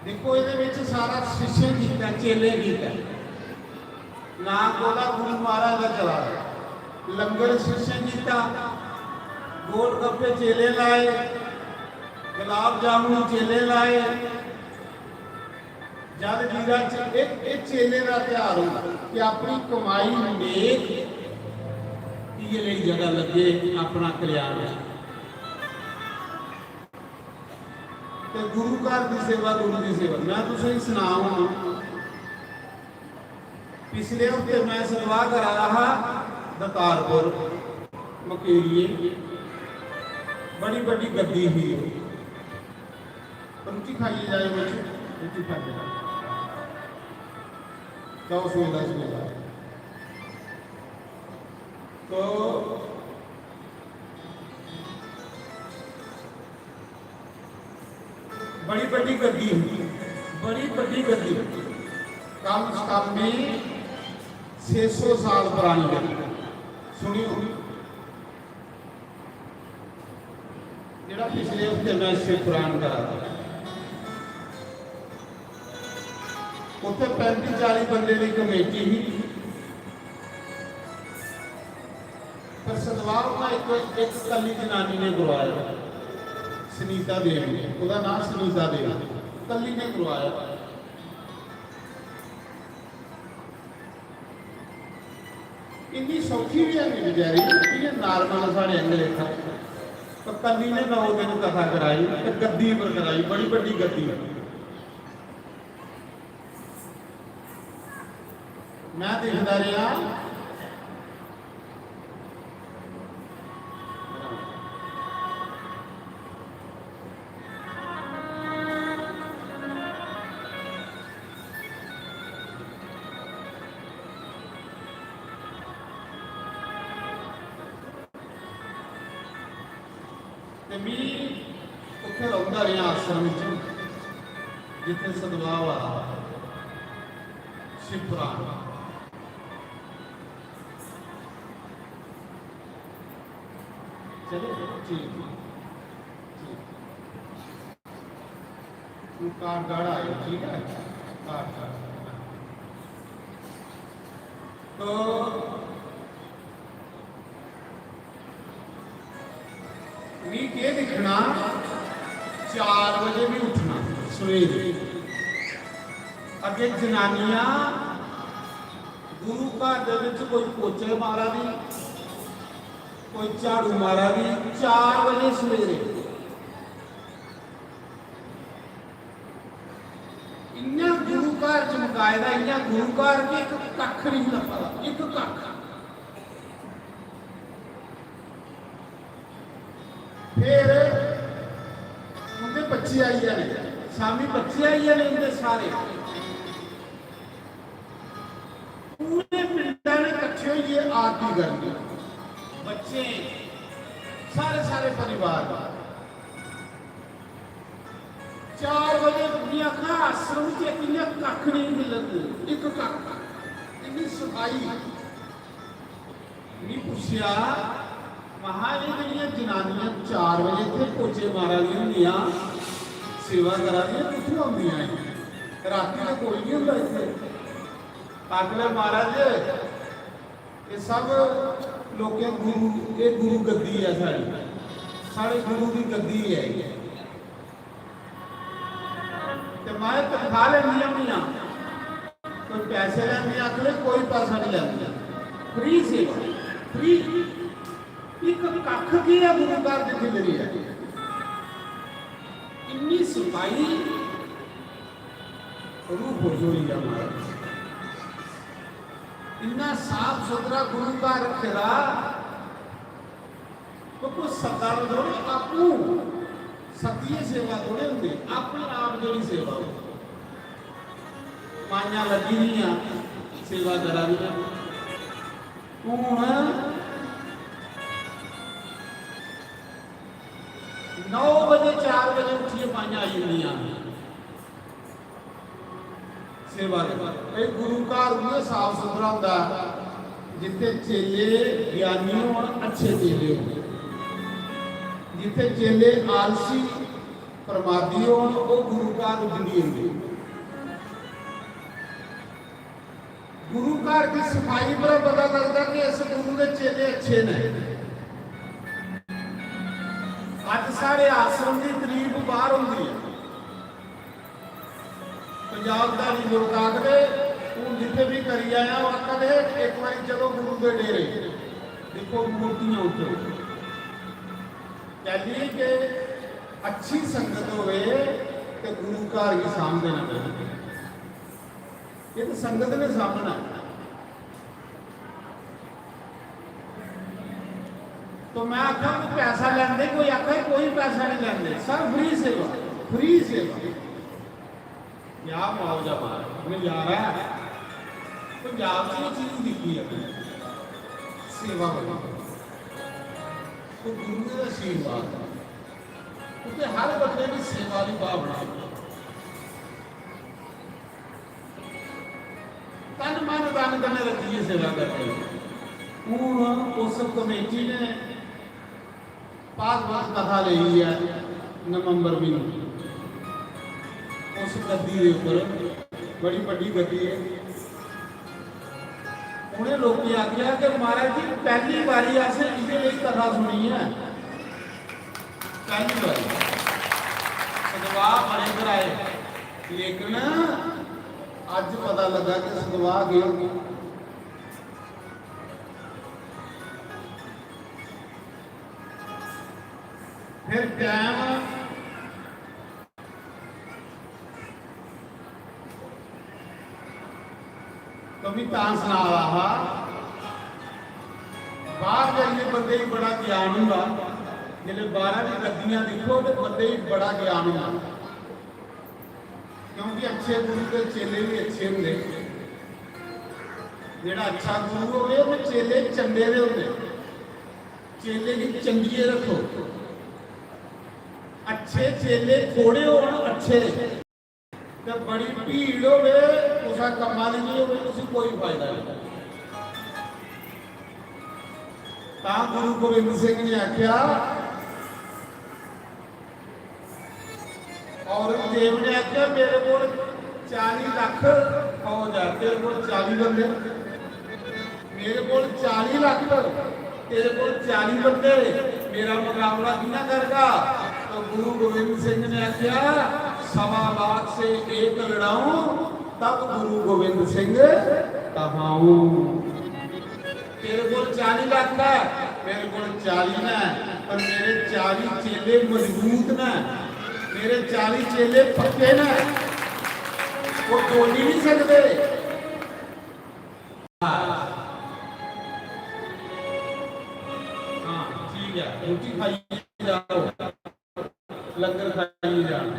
दिक्खो, एह्दे बिच सारा शिष्यें कीता, चेलें कीता। नां कोला गुरु महाराज दा चला दा। लंगर शिष्यें कीता, गोल गप्पे चेलें लाए, गुलाब जामुन चेलें लाए। जद वीरा च इक, इक चेले दा ध्यान होंदा कि अपनी कमाई नेक इ'यै लेई जगह लग्गे, अपना कल्याण होऐ। ते गुरु घर दी सेवा, गुरु दी सेवा, मैं तुसेंगी सनां हून, पिछले हफ्ते मैं सतवाह करा दा हा दतारपुर मकेरिये, बड़ी बड्डी गद्दी ही। रुट्टी खाइयै जाए बच्चे, रुट्टी खाइयै जाओ, सवेला सवेला। तो बड़ी बड्डी गद्दी ही, बड़ी बड्डी गद्दी, कम से कम भी छे सौ साल पुरानी गद्दी। सुनियो, जेह्ड़ा पिछले हफ्ते मैं शिव पुराण करा दा, उत्थे पैंती चाली बंदे दी कमेटी ही, पर सतवाह उन्हें इक, इक कल्ली जनानी ने करवाया, सुनीता देवी, ओह्दा नाम सुनीता देवी, कल्ली ने करवाया। इन्नी सौखी भी है नहीं बेचारी, इ'यां normal साढ़े आंगर लेखा। पर कल्ली ने नौ दिन कथा कराई, ते गद्दी पर कराई, बड़ी बड्डी गद्दी। मैं दिखदा रेहा, ते मी उत्थै रौंह्दा रेहा आश्रम च, जित्थै सतवाह होआ दा हा, शिवपुराण। चलो, ठीक, ठीक। तू कार्ड कार्ड आयो, ठीक है? Card card. तो मी केह् दिक्खना, चार बजे भी उठना सवेरे। अग्गे जनानियां गुरु घर दे विच कोई पोचे मारा दी, कोई झाड़ू मारा दी, चार बजे सवेरे। घर च मकाए दा, इ'यां गुरु घर च इक कक्ख निं लब्भा दा, इक कक्ख। फिर उं'दे बच्चे आई जाने, शामी बच्चे आई जाने उं'दे सारे। पूरे पिंडा ने कट्ठे होइयै आरती करनी, बच्चे, सारे, सारे परिवार। चार बजे, में आखना, आश्रम च इक इ'यां कक्ख नेईं मिलग, इक कक्ख, इन्नी सफाई। मी पुच्छेआ, महा, "एह् जेह्ड़ियां जनानियां चार बजे इत्थै पोचे मारा दियां होंदियां, सेवा करा दियां, कुत्थूं औंदियां एह्? रातीं ते कोई निं होंदा इत्थै।" आखन लगे, "महाराज, एह् सब लोकें गुरु, एह् गुरु गद्दी ऐ साढ़ी, साढ़े गुरु दी गद्दी ऐ एह्।" ते माए तनखाह लैंदियां होंदियां, कोई पैसे लैंदियां, आखदे कोई पैसा निं लैंदियां, फ्री सेवा, फ्री। इक कक्ख केह् ऐ गुरु घर दी खिल्लरी ऐ, इन्नी सफाई, रूह खुश होई गेआ महाराज। इन्ना साफ सुथरा गुरु घर रक्खे दा, तो कोई सद्दा थोड़े, आपूं सद्दियै सेवा थोड़े होंदी, अपने आप जेह्ड़ी सेवा हो। माइयां लग्गी दियां सेवा करा दियां। हून नौ बजे, चार बजे उट्ठियै माइयां आई जंदियां। सेवा दे। भाई, गुरु घर उ'ऐ साफ सुथरा होंदा जित्थै चेले ज्ञानी होन, अच्छे चेले होन। जित्थै चेले आलसी, प्रमादी होन, ओह् गुरु घर उजड़ी जंदे। गुरु घर दी सफाई पर पता लगदा कि इस गुरु दे चेले अच्छे न। अज्ज साढ़े आश्रम दी तारीफ बाहर होंदी ऐ। पंजाब धारी लोक आखदे, "हून जित्थै बी करी आया, ओह् आखदे, 'इक बारी चलो गुरु दे डेरे, दिक्खो मूर्तियां उत्थै।'" कैली के अच्छी संगत होवे ते गुरु घर गी सांभदे न। एह् ते संगत ने सांभना। तो मैं आखा, "कोई पैसा लैंदे?" कोई आखा, "कोई पैसा नहीं लैंदे, सर, फ्री सेवा, फ्री सेवा।" क्या मुआवजा मार, मैं यार है, पंजाब च ये चीज दिखी है मैंने, सेवा वाली। तो गुरु का आशीर्वाद है, क्योंकि हर बंदे की सेवा की भावना है। तन मन धन कन्नै रक्खियै सेवा करनी। हून उस कमेटी ने भागवत कथा लेई ऐ नवंबर म्हीने, उस गद्दी दे उप्पर, बड़ी बड्डी गद्दी ऐ। उ'नें लोकें आखेआ कि "महाराज जी, पैह्ली बारी असें इ'यै जेही कथा सुनी ऐ।" पैह्ली बारी सदवाह बड़े कराए, लेकिन अज्ज पता लगा कि सदवाह केह् होंदी। फिर टैम तो मी तां सना दा हा, बाहर जाइयै बंदे गी बड़ा ज्ञान होंदा, जिसलै बाहरा दी गद्दियां दिक्खो ते बंदे गी बड़ा ज्ञान होंदा, क्योंकि अच्छे गुरु दे चेले भी अच्छे होंदे। जेड़ा अच्छा गुरु होवे, ओहदे चेले चंगे दे होंदे। चेले गी चंगिए रखो। अच्छे चेले थोड़े होन, अच्छे ते बड़ी भीड़ होवे, कुसै कम्मा दी नहीं होवे, उसी कोई फायदा नहीं। तां गुरु गोविंद सिंह ने आख्या, औरंगजेब ने आख्या, "मेरे कोल चाली लख फौज है, तेरे कोल चाली बंदे, मेरे कोल चाली लख, तेरे कोल चाली बंदे, मेरा मुकाबला कि'यां करगा?" तो गुरु गोविंद सिंह ने आख्या, "सवा लाख से एक लड़ाऊं, तब गुरु गोविंद सिंह कहाऊं।" तेरे कोल चाली लख है, मेरे कोल चाली न, पर मेरे चाली चेले मजबूत न, मेरे चाली चेले पक्के न। ओह् बोली नहीं सकते। हाँ, ठीक है, रोटी खाई जाओ, लंगर खाई जाओ।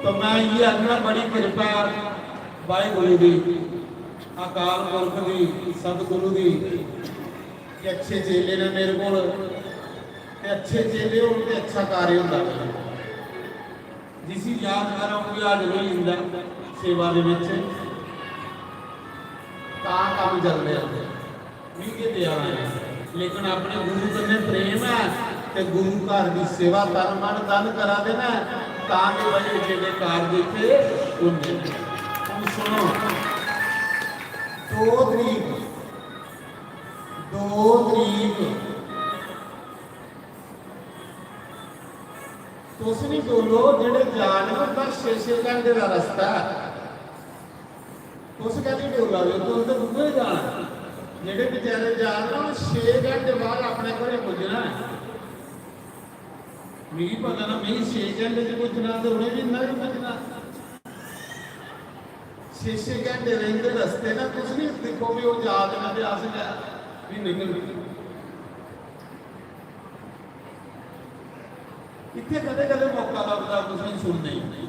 तो मैं ये आखना, बड़ी कृपा वाहेगुरु दी, अकाल पुरख दी, सतगुरु दी, कि अच्छे चेले ने मेरे कोल, ते अच्छे चेले होन ते अच्छा कार्य होंदा। जिसी याद करो, उंदी हाजर होई जंदा सेवा दे विच, तां कम्म चलदे आ। मिगी देआ दे न, लेकिन अपने गुरु कन्नै प्रेम ऐ ते गुरु घर दी सेवा तन मन धन करा दे न, तां गै भाई एड्डे एड्डे कार्य इत्थै होंदे न। हून सुनो, दो तरीक, दो तरीक तुस नहीं बोलो, जेह्ड़े जा दे न, उं'दा छे छे घैंटे दा रस्ता ऐ। तुस कैह्ली बोला दे ओ? तुस ते दुए जाना। जेह्ड़े बेचारे जा दे न, उ'नें छे घैंटे बाद अपने घरें पुज्जना ऐ। मिगी पता ना, मिगी छे घैंटे च पुज्जना ते उ'नें बी इन्ना गै पुज्जना। छे छे घैंटे दे इं'दे रस्ते न, तुस नहीं दिक्खो भी ओह् जा दे न ते अस गै भी निकलगे। इत्थै कदें-कदें मौका लभदा तुसें सुनने गी।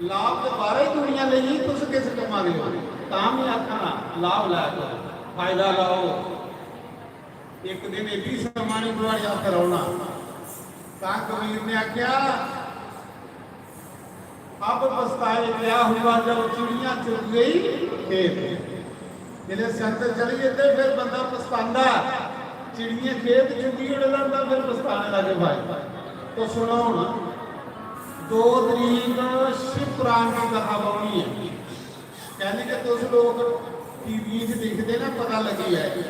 लाभ ते बाह्रै दुनिया लेई, तुस किस कम्मा दे ओ? तां बी आखना, लाभ लै करो, फायदा लैओ। इक दिन एह् बी समां निं थुआढ़े हत्थ रौह्ना। तां कबीर ने आखेआ, "अब पछताए क्या हुआ जब चिड़िया चुग गई खेत।" जिसलै संत चली जंदे, फिर बंदा पछतांदा। चिड़ियें खेत चुगी ओड़े दा होंदा, फिर पछताने दा केह् फायदा? तो सुनो हुन, दो तरीक शिव पुराण दी कथा बौह्नी ऐ। कैह्ली कि तुस लोक टीवी च दिखदे ना, पता लगी जाए,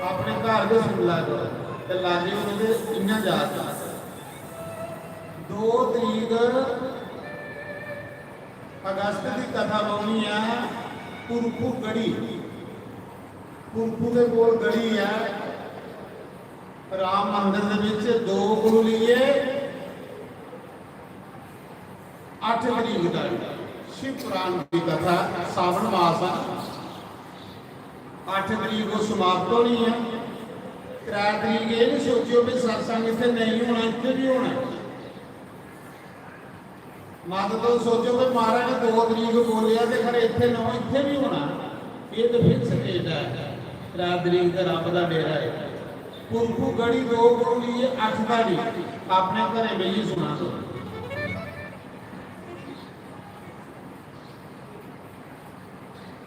अपने घर गै सुन लै करो, ते लागे होन ते इ'यां जा करो। दो तरीक अगस्त दी कथा बौह्नी ऐ पुरखू गढ़ी। पुरखू दे कोल गढ़ी ऐ। राम मंदर दे बिच दो कोलू लेइयै अट्ठ तरीक दा शिव पुराण दी कथा, सावन मास ऐ। अट्ठ तरीक ओह् समाप्त होनी ऐ। त्रै तरीक एह् निं सोचेओ कि सत्संग इत्थै नेईं होना, इत्थै बी होना ऐ। मत तुस सोचो कि महाराज ने दो तरीक बोलेआ ते खरे इत्थै नौ, इत्थै बी होना। एह् ते फिक्स डेट ऐ, त्रै तरीक ते रब दा डेरा ऐ। पुरखू गढ़ी दो कोलू लेइयै अट्ठ धड़ी अपने घरें बेहियै सुना दो।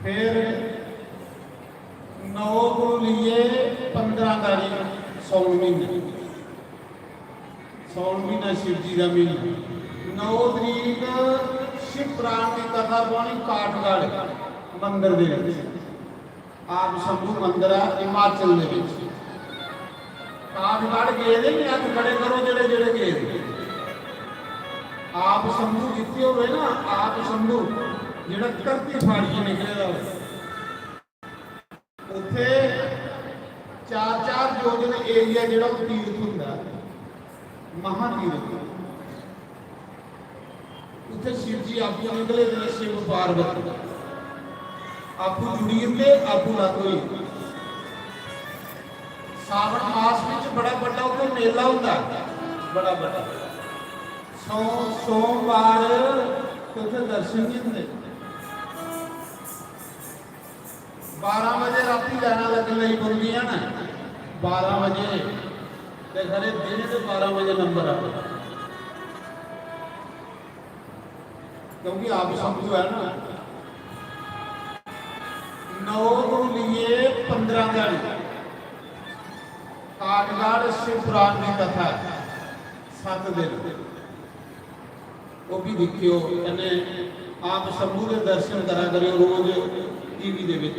फिर नौ कोलू लेइयै पंदरां तारीख सौन म्हीना, सौन म्हीना शिव जी दा म्हीना। नौ तरीक शिव पुराण दी कथा बौह्नी काठगढ़ मंदर दे विच। आप शंभू मंदर ऐ हिमाचल दे विच। काठगढ़ गेदे ने, हत्थ खड़े करो जेह्ड़े जेह्ड़े गेदे। आप शंभू जित्थे होवे ना, आप शंभू जेह्ड़ा धरती फाड़ियै निकले दा होवे, उत्थे चार चार योजन एरिया जेह्ड़ा ओह् तीर्थ होंदा ऐ, महातीर्थ। उत्थे शिव जी आपूं निकले दे, शिव पार्वती आपूं जुड़ी जंदे, आपूं लग्ग होई जंदे। सावन मास विच बड़ा बड्डा उत्थे मेला होंदा, बड़ा बड्डा। सो-, सोमवार ते उत्थे दर्शन नहीं होंदे। बारां बजे रातीं लाइनां लग्गन लगी पौंदियां न, बारां बजे ते खरे दिन दे बारां बजे नंबर आवे, क्योंकि आप शंभू ऐ ना। नौ कोलू लेइयै पंदरां धड़ी काठगढ़ शिव पुराण दी कथा ऐ, सत्त दिन। ओह् भी दिक्खेओ, कन्नै आप शंभू दे दर्शन करा करेओ रोज टीवी दे बिच।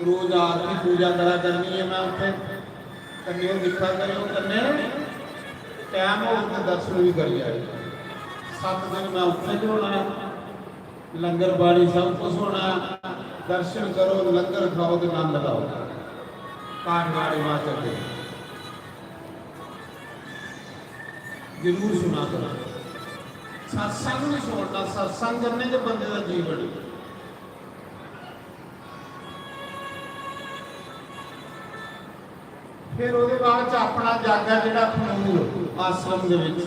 रोज आरती पूजा करा करनी ऐ मैं उत्थे, कन्नै ओह् दिक्खा करेओ, कन्नै टैम होग ते दर्शन भी करी आएओ। सत्त दिन मैं उत्थे गै होना ऐ, लंगर पानी सब कुछ होना ऐ। दर्शन करो, लंगर खाओ ते नंद लैओ। काठगढ़ हिमाचल दे। जरूर सुना करो। सत्संग भी सुनना, सत्संग कन्नै गै बंदे दा जीवन। फिर ओह्दे बाद च अपना जग ऐ जेह्ड़ा अखनूर आश्रम दे विच,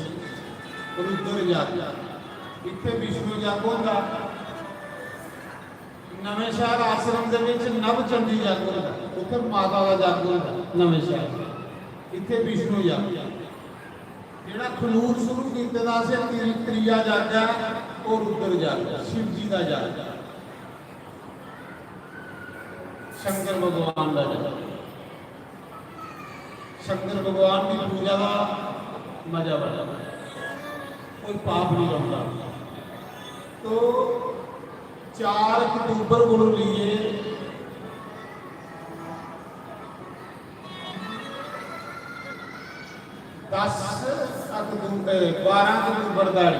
रुद्र जग। इत्थै विष्णु जग होंदा। नमें शहर आश्रम दे विच नव चंडी जग होंदा, उत्थै माता दा जग होंदा नमें शहर। इत्थै विष्णु जग। जेह्ड़ा अखनूर शुरू कीते दा असें त्री-, त्रीया जग ऐ, ओह् रुद्र जग, शिव जी दा जग, शंकर भगवान दा जग। शंकर भगवान की पूजा का मजा बड़ा, कोई पाप नहीं बनता। तो चार अक्टूबर को लिए दस अक्टूबर, बारह अक्टूबर दा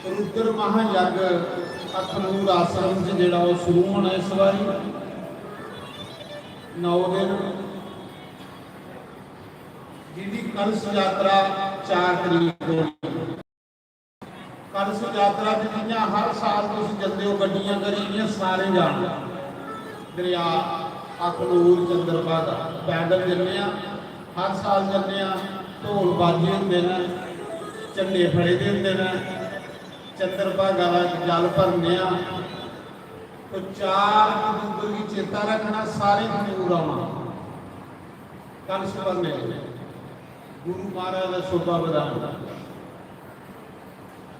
रुद्र महायज्ञ अखनूर आश्रम च जेह्ड़ा ओह् शुरू होना इस बारी नौ दिन, जिंदी कलश यात्रा चार तरीक को। कलश यात्रा च जियां हर साल तुस जंदे हो गड्डियां करी, इयां सारे जाना दरिया अखनूर चंद्रभागा, पैदल जन्ने आं, हर साल जन्ने आं, ढोल बाजे होंदे न, झंडे फड़े दे होंदे न, चंद्रभागा दा जल भरने आं। तो चार अक्टूबर गी चेता रखना, सारे अखनूर आना कलश भरने, गुरु महाराज दा शोभा बधाना।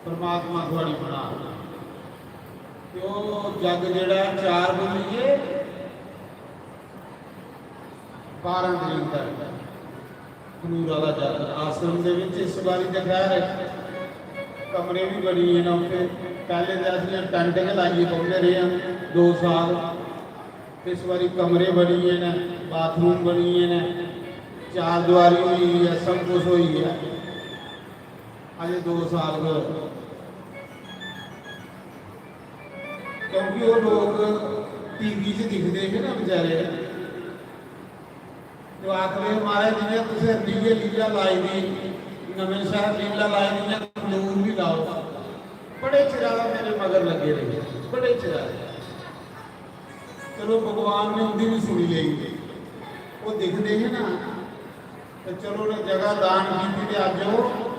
परमात्मा थुआड़ी बना। ते ओह् जग जेह्ड़ा चार बोलिए बारां तरीक तक अखनूरा दा जग आश्रम दे विच इस बारी ते खैर कमरे भी बनी गे न उत्थे। पैह्ले ते अस इ'यां टैंट गै लाइयै बौंह्दे रेह् आं दो साल। इस बारी कमरे बनी गे न, बाथरूम बनी गे न, चार दीवारी होई गेई ऐ, सब कुछ होई गेआ। अजें दो साल होर। क्योंकि ओह् लोक टीवी च दिखदे हे ना बेचारे, ते आखदे, "महाराज, जि'यां तुसें रीले लीला लाई दी, नमें शहर लीला लाई दी, इ'यां अखनूर बी लाओ।" बड़े चिरा दा मेरे मगर लग्गे रेह्, बड़े चिरा दा। चलो, भगवान ने उं'दी भी सुनी लेई। ओह् दिखदे हे ना, ते चलो, उ'नें जगह दान कीती ते अज्ज ओह्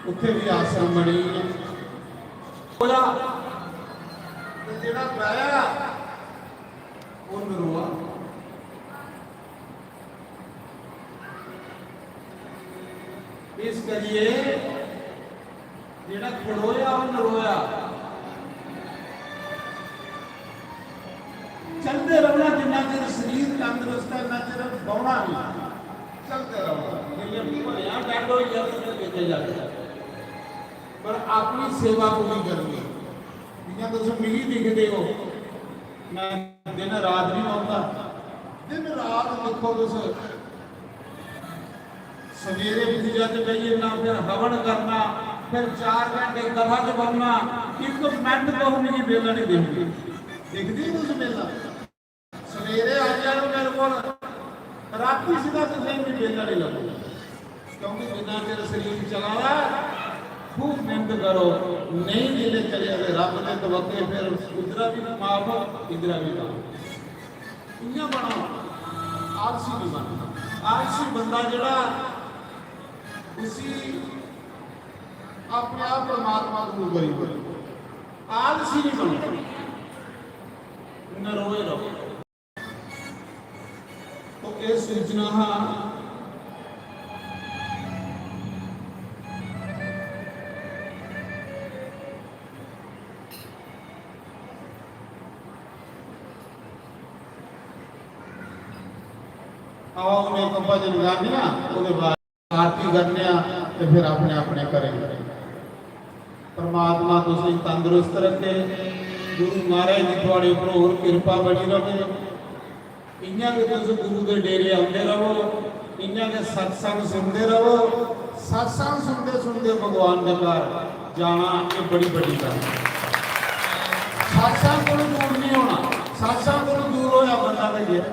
उत्थे भी आश्रम बनी गेआ। बोला, ते जेह्ड़ा गाया, ओह् नरोआ। इस करिए जेह्ड़ा खड़ोया, ओह् नरोया। चलदे रौह्ना, जिन्ना चिर शरीर तंदरुस्त ऐ, इन्ना चिर बौह्ना निं। चलदे रौह्ना। जिसलै भलेआं dead होई जाए, ते फिर दिक्खेआ जाए। पर अपनी सेवा पूरी करनी। जि'यां तुस मिगी दिखदे ओ, मैं दिन रात निं औंदा। दिन रात दिक्खो तुस, सवेरे पूजा च बेही जन्ना, फिर हवन करना, फिर चार घैंटे कथा च बौह्ना, इक मिंट तुस मिगी बेह्ला निं दिखदे। दिखदे ओ तुस बेह्ला? सवेरे आई जाओ मेरे कोल, रातीं सिद्धा तुसें गी बेह्ला निं लब्भना। क्योंकि जिन्ना चिर शरीर चला दा ऐ, खूब मेहनत करो। नेईं जिसलै चलेआ ते रब दे तवक्के, फिर उद्धरा बी माफ, इद्धरा बी माफ। इ'यां बनो, आलसी निं बनना। आलसी बंदा जेह्ड़ा, उसी अपने आप परमात्मा कबूल करी ओड़ो। आलसी निं बनो, नरोए रहो। तो एह् सूचना हा। आओ, हून इक भजन गाने आं, ओह्दे बाद आरती करने आं ते फिर अपने अपने घरें। परमात्मा तुसें तंदरुस्त रखे, गुरु महाराज जी थुआड़े उप्पर होर किरपा बनी रवे। इ'यां गै तुस गुरु दे डेरे औंदे रवो, इ'यां गै सत्संग सुनदे रवो। सत्संग सुनदे सुनदे भगवान दे घर जाना, एह् बड़ी बड्डी गल्ल ऐ। सत्संग कोलू दूर निं होना, सत्संग कोलू दूर होया बंदा ते गेआ।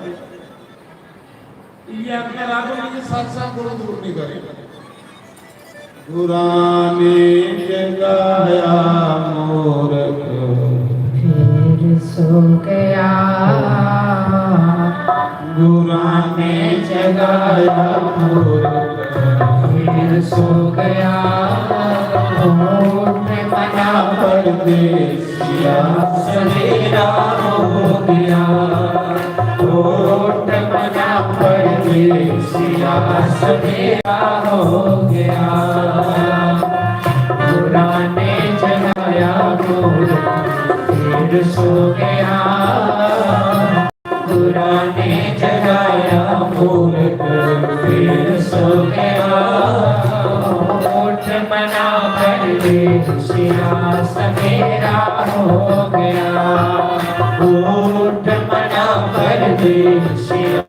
इ'यै आखना, राघव जी, सत्संग कोला दूर नहीं करे। गुरां ने जगाया मूरख, फिर सो गया। गुरां ने जगाया मूरख, फिर सो गया। उठ मना परदेसिया, सवेरा हो गया। उठ मना परदेसिया, सवेरा हो गया। गुरां ने जगाया मूरख, फिर सो गया। गुरां ने जगाया मूरख, फिर सो गया। उठ मना परदेसिया, सवेरा हो गया। उठ मना परदेसिया,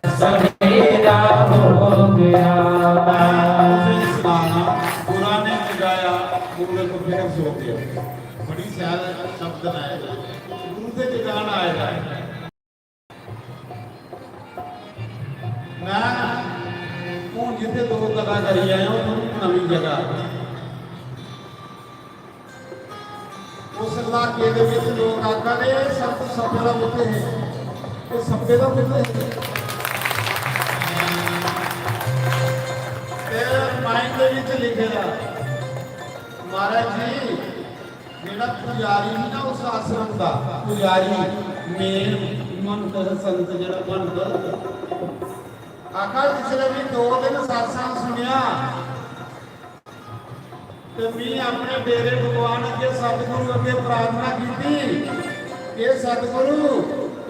सवेरा हो गया। तुसें सुनाना, गुरां ने जगाया मूरख, फिर सो गया। बड़ी शैल शब्द आए दा, गुरु दे जगान आए दा। मैं हूँ जित्थे दो गल्लां करी आया, उत्थों नमीं जगह। उस इलाके दे विच लोग आखा दे, "एह् सप्प सप्पे दा पुत्तर है, एह् सप्पे दा पुत्तर है।" ते रामायण दे विच लिखे दा, महाराज जी, जेह्ड़ा पुजारी ही ना उस आश्रम दा, पुजारी, मेन, महंत, संत, जेह्ड़ा महंत, आखा, जिसलै भी दो दिन सत्संग सुनेआ, ते मी अपने डेरे भगवान अग्गे, सतगुरु अग्गे प्रार्थना कीती कि सतगुरु,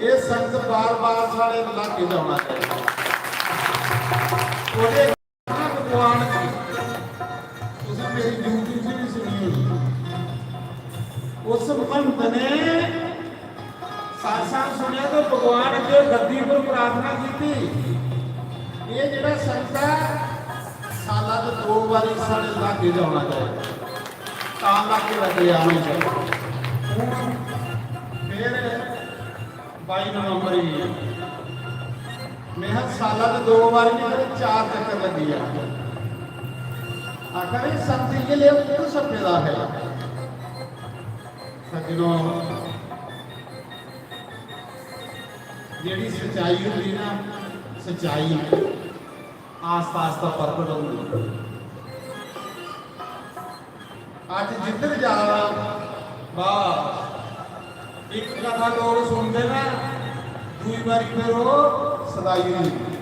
एह् संत बार-बार साढ़े इलाके च औना चाहिदा। ओह्दे भगवान की, तुसें मेरी YouTube च भी सुनी होनी। उस महंत ने सत्संग सुनेआ ते भगवान अग्गे गद्दी पर प्रार्थना कीती, "एह् जेह्ड़ा संत ऐ, साला च दो बारी साढ़े लागे च औना चाहिदा, तां लागे दा कल्याण होई सकदा।" हून फिर बाई नवंबर गी ऐ। मैं चाला ते दो बारी नहीं, पर चार चक्कर लगी गया। आखा, "नहीं, संत इ'यै लेआ कुत्थों सप्पे दा है?" सज्जनो, जेह्ड़ी सच्चाई होंदी ना, सच्चाई आस्ता आस्ता प्रगट होंदी। अज्ज जिद्धर जा, बस इक कथा लोग सुनदे न, दूई बारी फिर ओह् सदाई होई जंदी।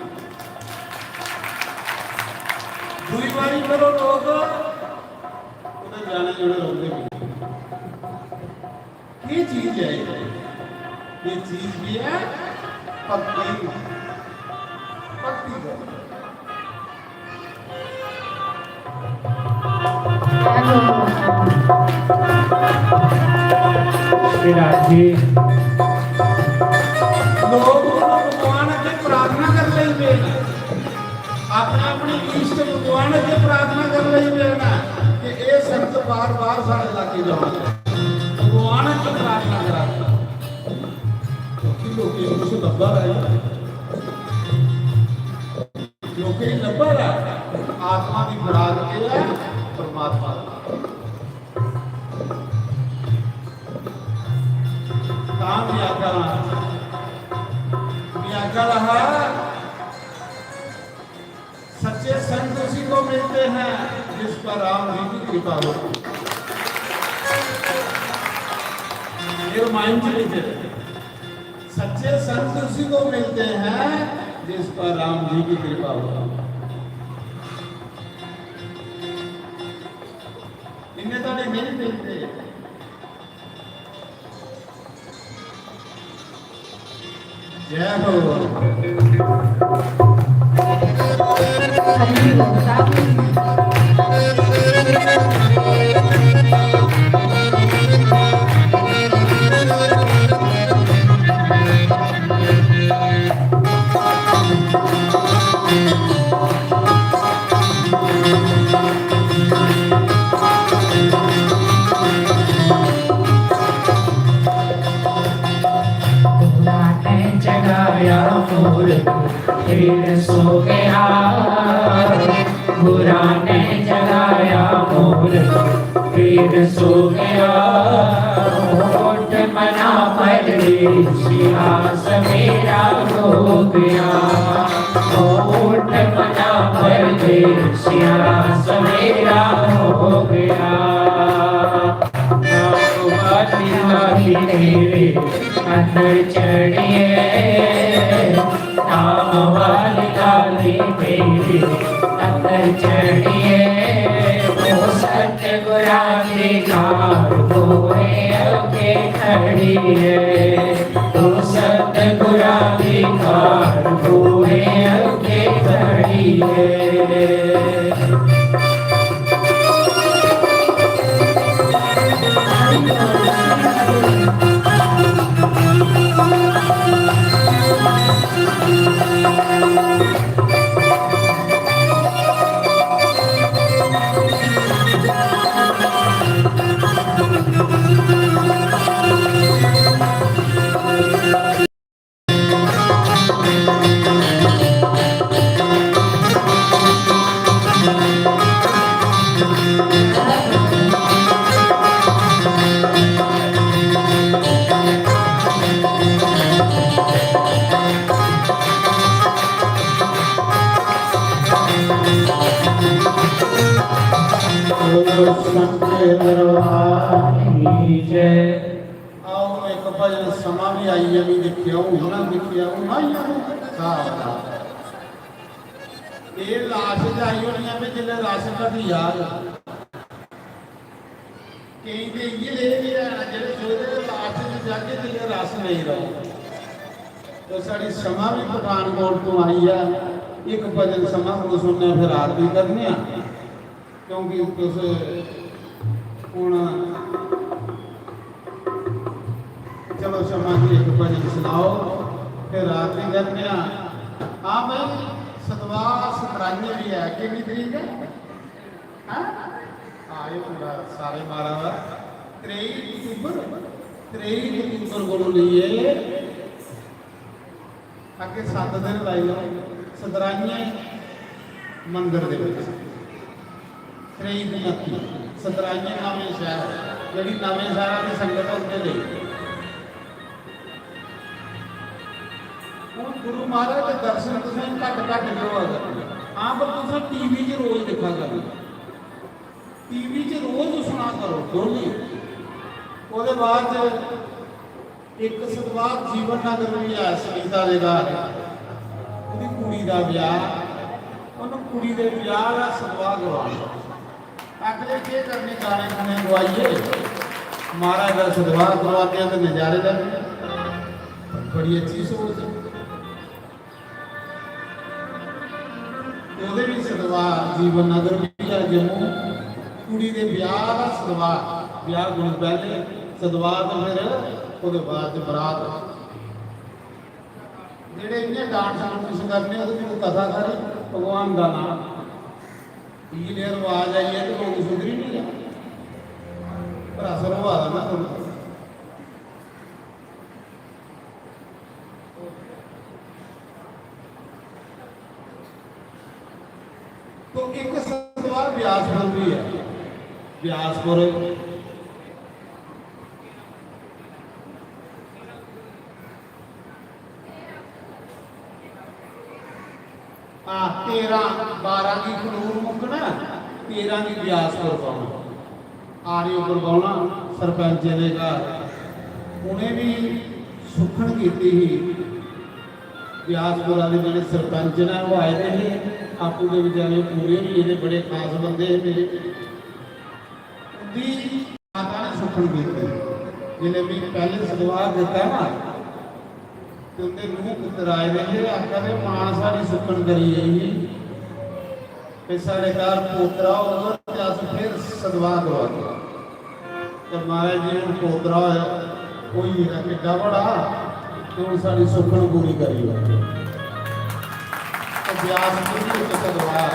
दूई बारी फिर ओह् लोग कुतै जाने जुने रौंह्दे बी। केह् चीज ऐ एह्? एह् चीज केह् ऐ? भक्ति। भक्ति करो। श्री राम जी। लोग भगवान अग्गें प्रार्थना कर लेंदे न। अपने अपने इष्ट भगवान अग्गें प्रार्थना कर लेंदे न कि एह् संत बार बार साढ़े लागे जाना। भगवान अग्गें प्रार्थना करा दे। क्योंकि लोकें गी कुछ लब्भा दा है। लोकें गी लब्भा दा है। आत्मा दी खुराक केह् ऐ? परमात्मा दा। तां भी आखा, भी आखा रहा, सच्चे संत उसी को मिलते हैं जिस पर राम जी की कृपा होती है। ये रामायण जी लिखे, सच्चे संत उसी को मिलते हैं जिस पर राम जी की कृपा होती है। इन्हें तो नहीं मिलते। जय हो। फिर सो गया, बुरा ने जगाया मोर, फिर सो गया। उठ मना परदेसिया, सवेरा हो गया। उठ मना परदेसिया, सवेरा हो गया। नाम वाली वाली तेरे अंदर चढ़िए, नाम वाली वाली तेरे अंदर चढ़िए। वो सतगुरां दे कार होए अगे खड़िए, वो सतगुरां दे कार होए अगे खड़िए। बोलो शंकर दरबार की जय। आओ, इक भजन समां भी आई है, भी दिक्खेआ हूं ना, दिक्खेआ हूं ना, आई है। हाँ, हाँ। एह् लाश च आई होनी ऐ, भी जिसलै रस घटी जाग। केईं ते इ'यै लेह बी हैन, जेह्ड़े सोचदे कि लाश च जागे, जिसलै रस नेईं रौह्ग। तो साढ़ी समां भी पठानकोट तो आई ऐ, इक भजन समां गुरु सुनने, फिर आरती करने आं। क्योंकि तुस हुन, चलो, शमा जी, इक भजन सनाओ, फिर आरती करने आं। हां भाई, सतवाह सतराइयां भी है, किन्नी तरीक है? हां? हां, ये पूरा सारे मारा दा। त्रेई अक्तूबर, त्रेई अक्तूबर कोलू लेइयै अग्गें सत्त दिन लाई लैओ। सतराइयें मंदर दे बिच त्रेई दिन अक्की सतराइयें नमें शैह्र, जेह्ड़ी नमें शैह्रा दी संगत ऐ, उं'दे लेई। हून गुरु महाराज दे दर्शन तुसें घट्ट घट्ट गै होआ करदे। हां, पर तुसें टीवी च रोज दिक्खा करना। टीवी च रोज सुना करो, डोली। ओह्दे बाद च इक सतवाह जीवन नगर बी ऐ, सुनीता दे घर, ओह्दी कुड़ी दा ब्याह, उन्न कुड़ी दे ब्याह दा सतवाह करवाना। आखदे, "केह् करने गाने गुने गुआइयै, महाराज दा सतवाह करवाने आं ते नजारे लैने।" बड़ी अच्छी सोच ऐ। ओह्दे बी सतवाह, जीवन नगर बी ऐ जम्मू, कुड़ी दे ब्याह दा सतवाह, ब्याह कोला पैह्ले सतवाह ते फिर ओह्दे बाद च बरात। जेह्ड़े इ'यां डांस डूंस करने, ओह्दे च कथा सारी भगवान दा नाम। इ'यै नेहा रवाज आई गेआ ते लोक सुधरी निं गेआ। पर असर होआ दा ना थोह्ड़ा। तो इक सतवाह ब्यासपुर भी है, ब्यासपुर। हां, तेरां, बारां गी खनूर मुक्कना, तेरां गी ब्यासपुर पौना। आने उप्पर बौह्ना सरपैंचें दे घर। उ'नें बी सुक्खन कीती ही। ब्यासपुरा दे जेह्ड़े सरपंच न, ओह् आए दे हे, आपूं दे विचारे पूरे होई गेदे, बड़े खास बंदे हे मेरे। उं'दी माता ने सुक्खन कीती। जिसलै में पैह्ले सतवाह कीता ना, ते उं'दे नूंह् पुत्तर आए दे हे, आखा दे, "मां साढ़ी सुक्खन करी गेई ही।" ते साढ़े घर पोतरा होग ते अस फिर सतवाह करवागे। ते महाराज जी, हून पोतरा होया, होई गेदा किड्डा बड़ा, ते हून साढ़ी सुक्खन पूरी करी ओड़ो। ते ब्यास जी बी इक सतवाह।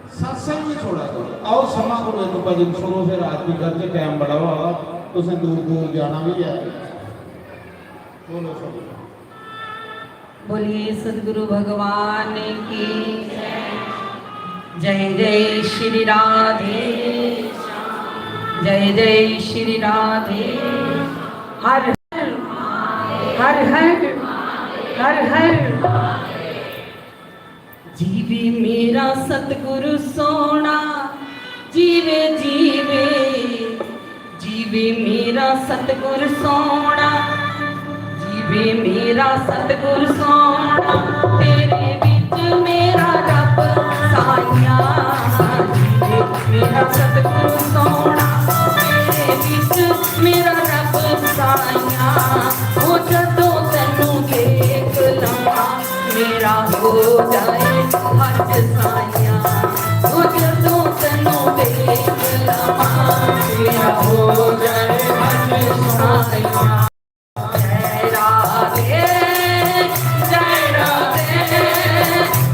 सत्संग बी छोड़ा करो। आओ, समां करो, इक भजन सुनो, फिर आरती करगे, टाइम बड़ा होआ दा, तुसें दूर दूर जाना बी ऐ। बोलो, सुनो। बोलिए सदगुरु भगवान की जय। जय श्री राधे, जय जय श्री राधे। हर हर, हर हर, हर हर। जीवे मेरा सतगुरु सोना, जीवे जीवे, जीवे मेरा सतगुरु सोना, जीवे मेरा सतगुरु सोना, तेरे बिच मेरा रब साइया। जीवे मेरा सतगुरु सोना, तेरे बिच मेरा रब साइया। ओ जदों तैनू देख लवां, मेरा हो जाए हज साइया। ओ जदों तैनू देख लवां, मेरा हो जाए हज साइया। जय राधे, जय राधे,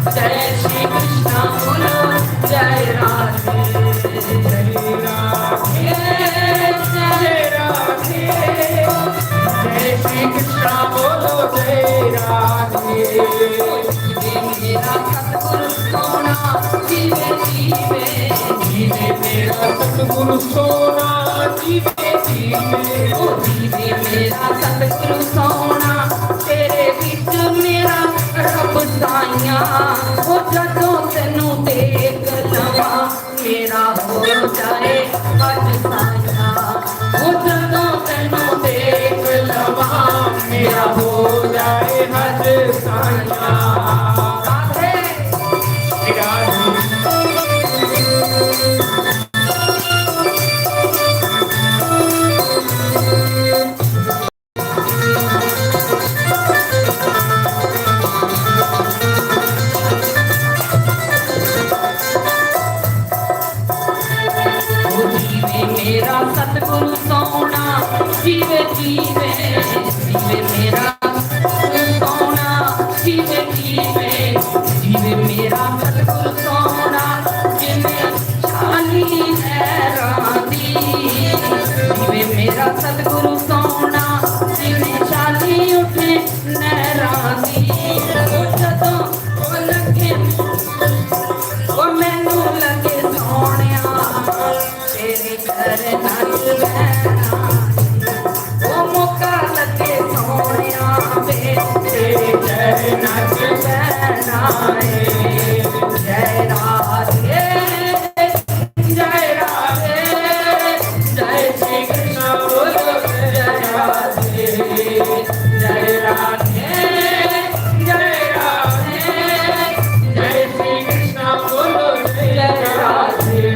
जय श्री कृष्णा बोलो, जय राधे। जय राधे, जय राधे, जय श्री कृष्णा बोलो, जय राधे। जीवे मेरा सतगुरु सोना, जीवे जीवे। जीवे मेरा सतगुरु सोना, जीवे जीवे। ओ जीवे मेरा सतगुरु सोना, तेरे बिच मेरा रब साइया। ओ जदों तैनू देख लवां, मेरा हो जाए हज साइया। ओ जदों तैनू देख लवां, मेरा हो जाए हज साइया। राधे। ओ जीवे मेरा सतगुरु सोना, जीवे जीवे, जीवे मेरा सतगुरु सोना, जीवे जीवे, जीवे मेरा सतगुरु सोना, जिन्हें छाली लहरां दी। जीवे मेरा सतगुरु सोना, जिन्हें छाली उठे लहरां दी। ओ जदों ओ लगे, ओ मैनू लगे सोनिया, तेरे चरनां च बहना। ओ मौका लगे सोनिया वे, तेरे चरनां च बहना रे। जय राधे, जय राधे, जय श्री कृष्ण बोलो, जय राधे, जय राधे, जय राधे, जय श्री कृष्ण बोलो, जय राधे।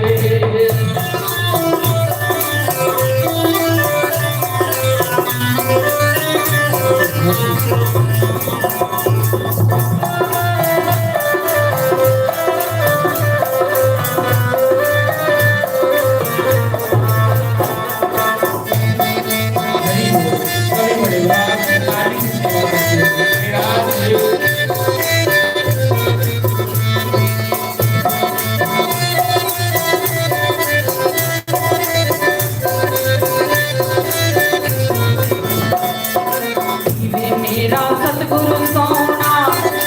जीवे मेरा सतगुरु सोना,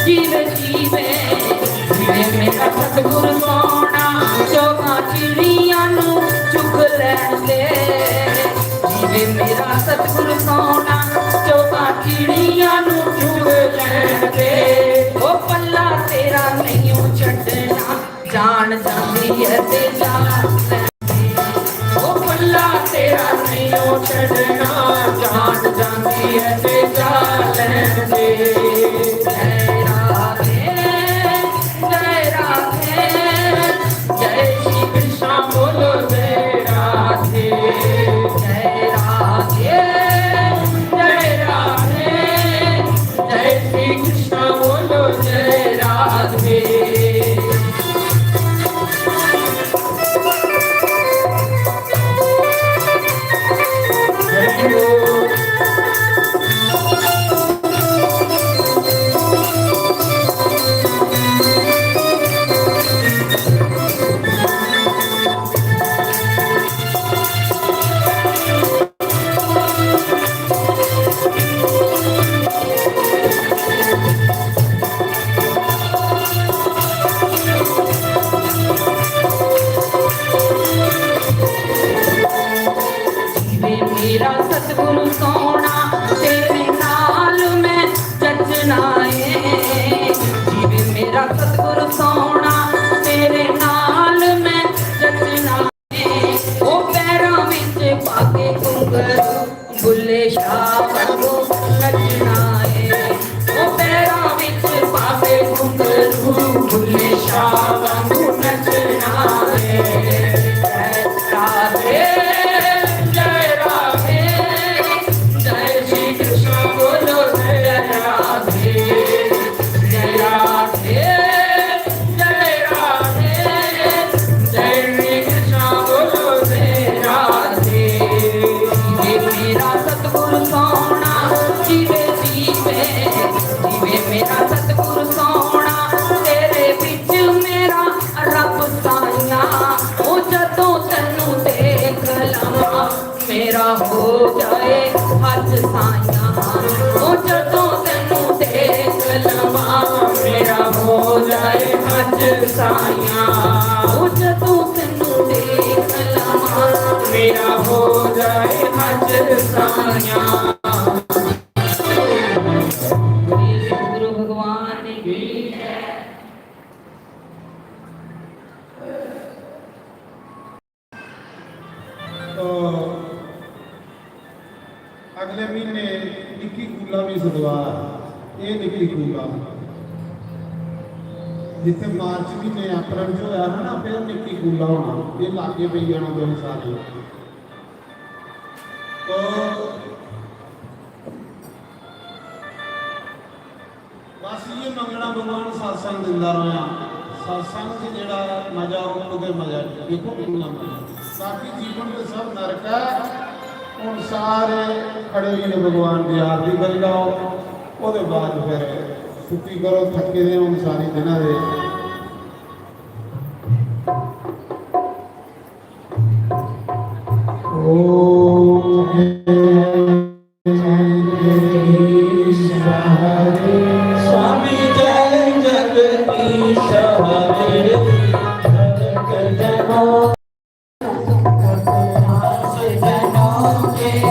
जीवे जीवे, जीवे मेरा सतगुरु सोना, चौका चिड़िया नू चुग लैंदे। जीवे मेरा सतगुरु सोना, चौका चिड़िया नू चुग लैंदे। ओ पल्ला तेरा नहीं छड्डना, जान जांदी ऐ ते जा। ओ पल्ला तेरा नहीं ओ छड्डना, जान जांदी ऐ ते जा लैंदे। जय राधे, जय राधे, जय श्री कृष्णा बोलो जय राधे। जय राधे, जय राधे, जय श्री कृष्णा बोलो जय राधे। शाह वांगू नचना है। राधे, जय राधे, जय श्री कृष्ण बोलो, जय राधे, जय राधे, जय राधे, जय श्री कृष्ण बोलो, जय राधे। ये मेरा सतगुरु सोना, जीवे जीवे, जीवे मेरा सतगुरु सोना, तेरे विच मेरा रब साइया, ओ जदों तैनू देख लवां, मेरा हो जाए हज साइया, ओ जदों तैनू देख लवां, मेरा हो जाए हज साइया, ओ जदों तैनू देख लवां, मेरा हो जाए हज साइया। गुरु भगवान की जय। तो अगले महीने निक्की कूला भी सदवा, ये निक्की कूला जिथे मार्च महीने अप्रैल च होया हा ना, फिर निक्की कूला होना, ये लागे पेई जाना दोनों सारे। तो बस इ'यै मंगना भगवान सत्संग दिंदा रवें। सत्संग च जेह्ड़ा मजा, ओह् कुतै मजा नेईं। दिक्खो किन्ना मजा। बाकी जीवन ते सब नरक ऐ। हुन सारे खड़े होइयै भगवान दी आरती करी लैओ। ओह्दे बाद फिर छुट्टी करो, थक्के दे हुन सारी दिना दे। ओम जय जगदीश हरे। स्वामी जय जगदीश हरे। जगत जनों, जगत जनों के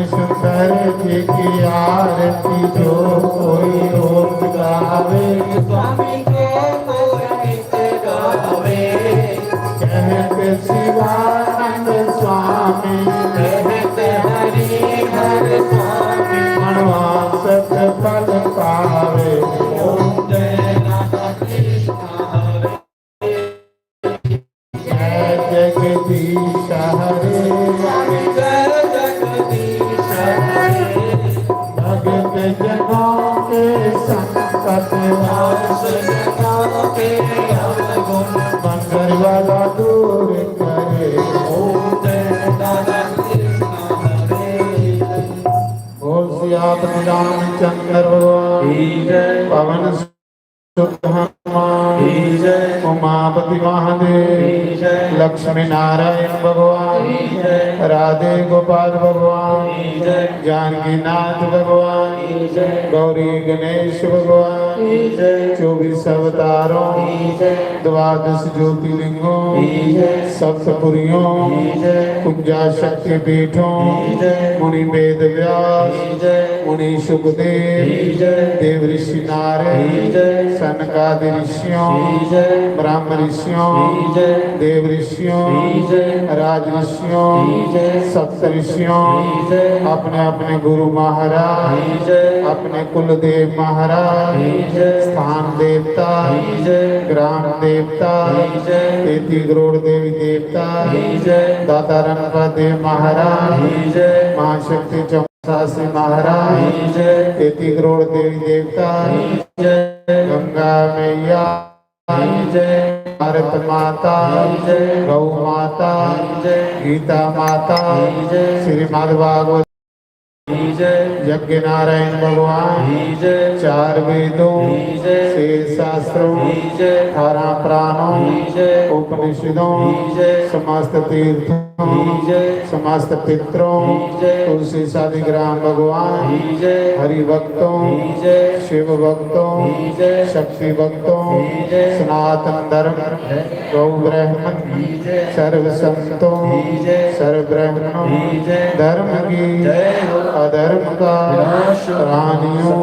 सुंदर जी की आरती जो कोई रोज गावे। स्वामी को मोर नित गावे। कहत शिवानंद स्वामी। कहत हरि हर स्वामी। मनवांछित फल पावे। ओम जय राधा कृष्ण हरे। जय जगदीश हरे। जय जगदीश हरे। भगत जनों के संकट। भगत जनों के अवगुण। मंगल वाला दूर करे। ओम जय राधा कृष्ण हरे। बोल सियापति रामचंद्र भगवान की जय। पवन सुत हनुमान की जय। उमापति महादेव की जय। लक्ष्मी नारायण भगवान की जय। राधे गोपाल भगवान की जय। जानकी नाथ भगवान की जय। गौरी गणेश भगवान की जय। चौबीस अवतारों की जय। द्वादश ज्योतिर्लिंगों की जय। सप्तपुरियों की जय। कुंजा शक्ति पीठों की जय। मुनि वेद व्यास की जय। मुनि सुखदेव की जय। देव ऋषि नारद की जय। सनकादि ऋषियों की जय। ब्रह्म ऋषियों की जय। देव ऋषियों की जय। राज ऋषियों की जय। सप्त ऋषियों की जय। अपने अपने गुरु महाराज की जय। अपने कुलदेव महाराज की जय। स्थान देवता की जय। ग्राम देवता की जय। तेती करोड़ देवी देवता की जय। दाता रणपत देव महाराज की जय। महाशक्ति चौसा सिंह महाराज की जय। तेती करोड़ देवी देवता की जय। गंगा मैया की जय। भारत माता की जय। गौ माता की जय। गीता माता की जय। श्रीमद् भागवत की जय। यज्ञ नारायण भगवान की जय। चार वेदों की जय। शेष शास्त्रों की जय। अठारह पुराणों की जय। उपनिषदों की जय। समस्त तीर्थों की जय। समस्त पितरों की जय। तुलसी शादी ग्राम भगवान की जय। हरि भक्तों की जय। शिव भक्तों की जय। शक्ति भक्तों की जय। सनातन धर्म गौ ब्राह्मण सर्व संतों सर्व ब्राह्मणों धर्म की अधर्म का प्राणियों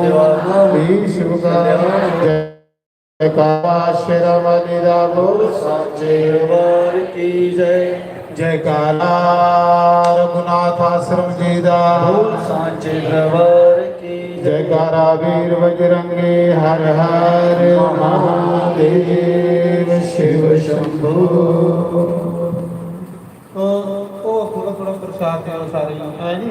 विश्व का जयकारा शेरा वाली दा बोल। सांचे दरबार की जय। जयकारा रघुनाथ आश्रम जी दा। बोल सांचे दरबार की जय। जयकारा वीर बजरंगी हर हर महादेव शिव शंभू। तो ओ थोड़ा थोड़ा प्रसाद देओ सारे, है जी।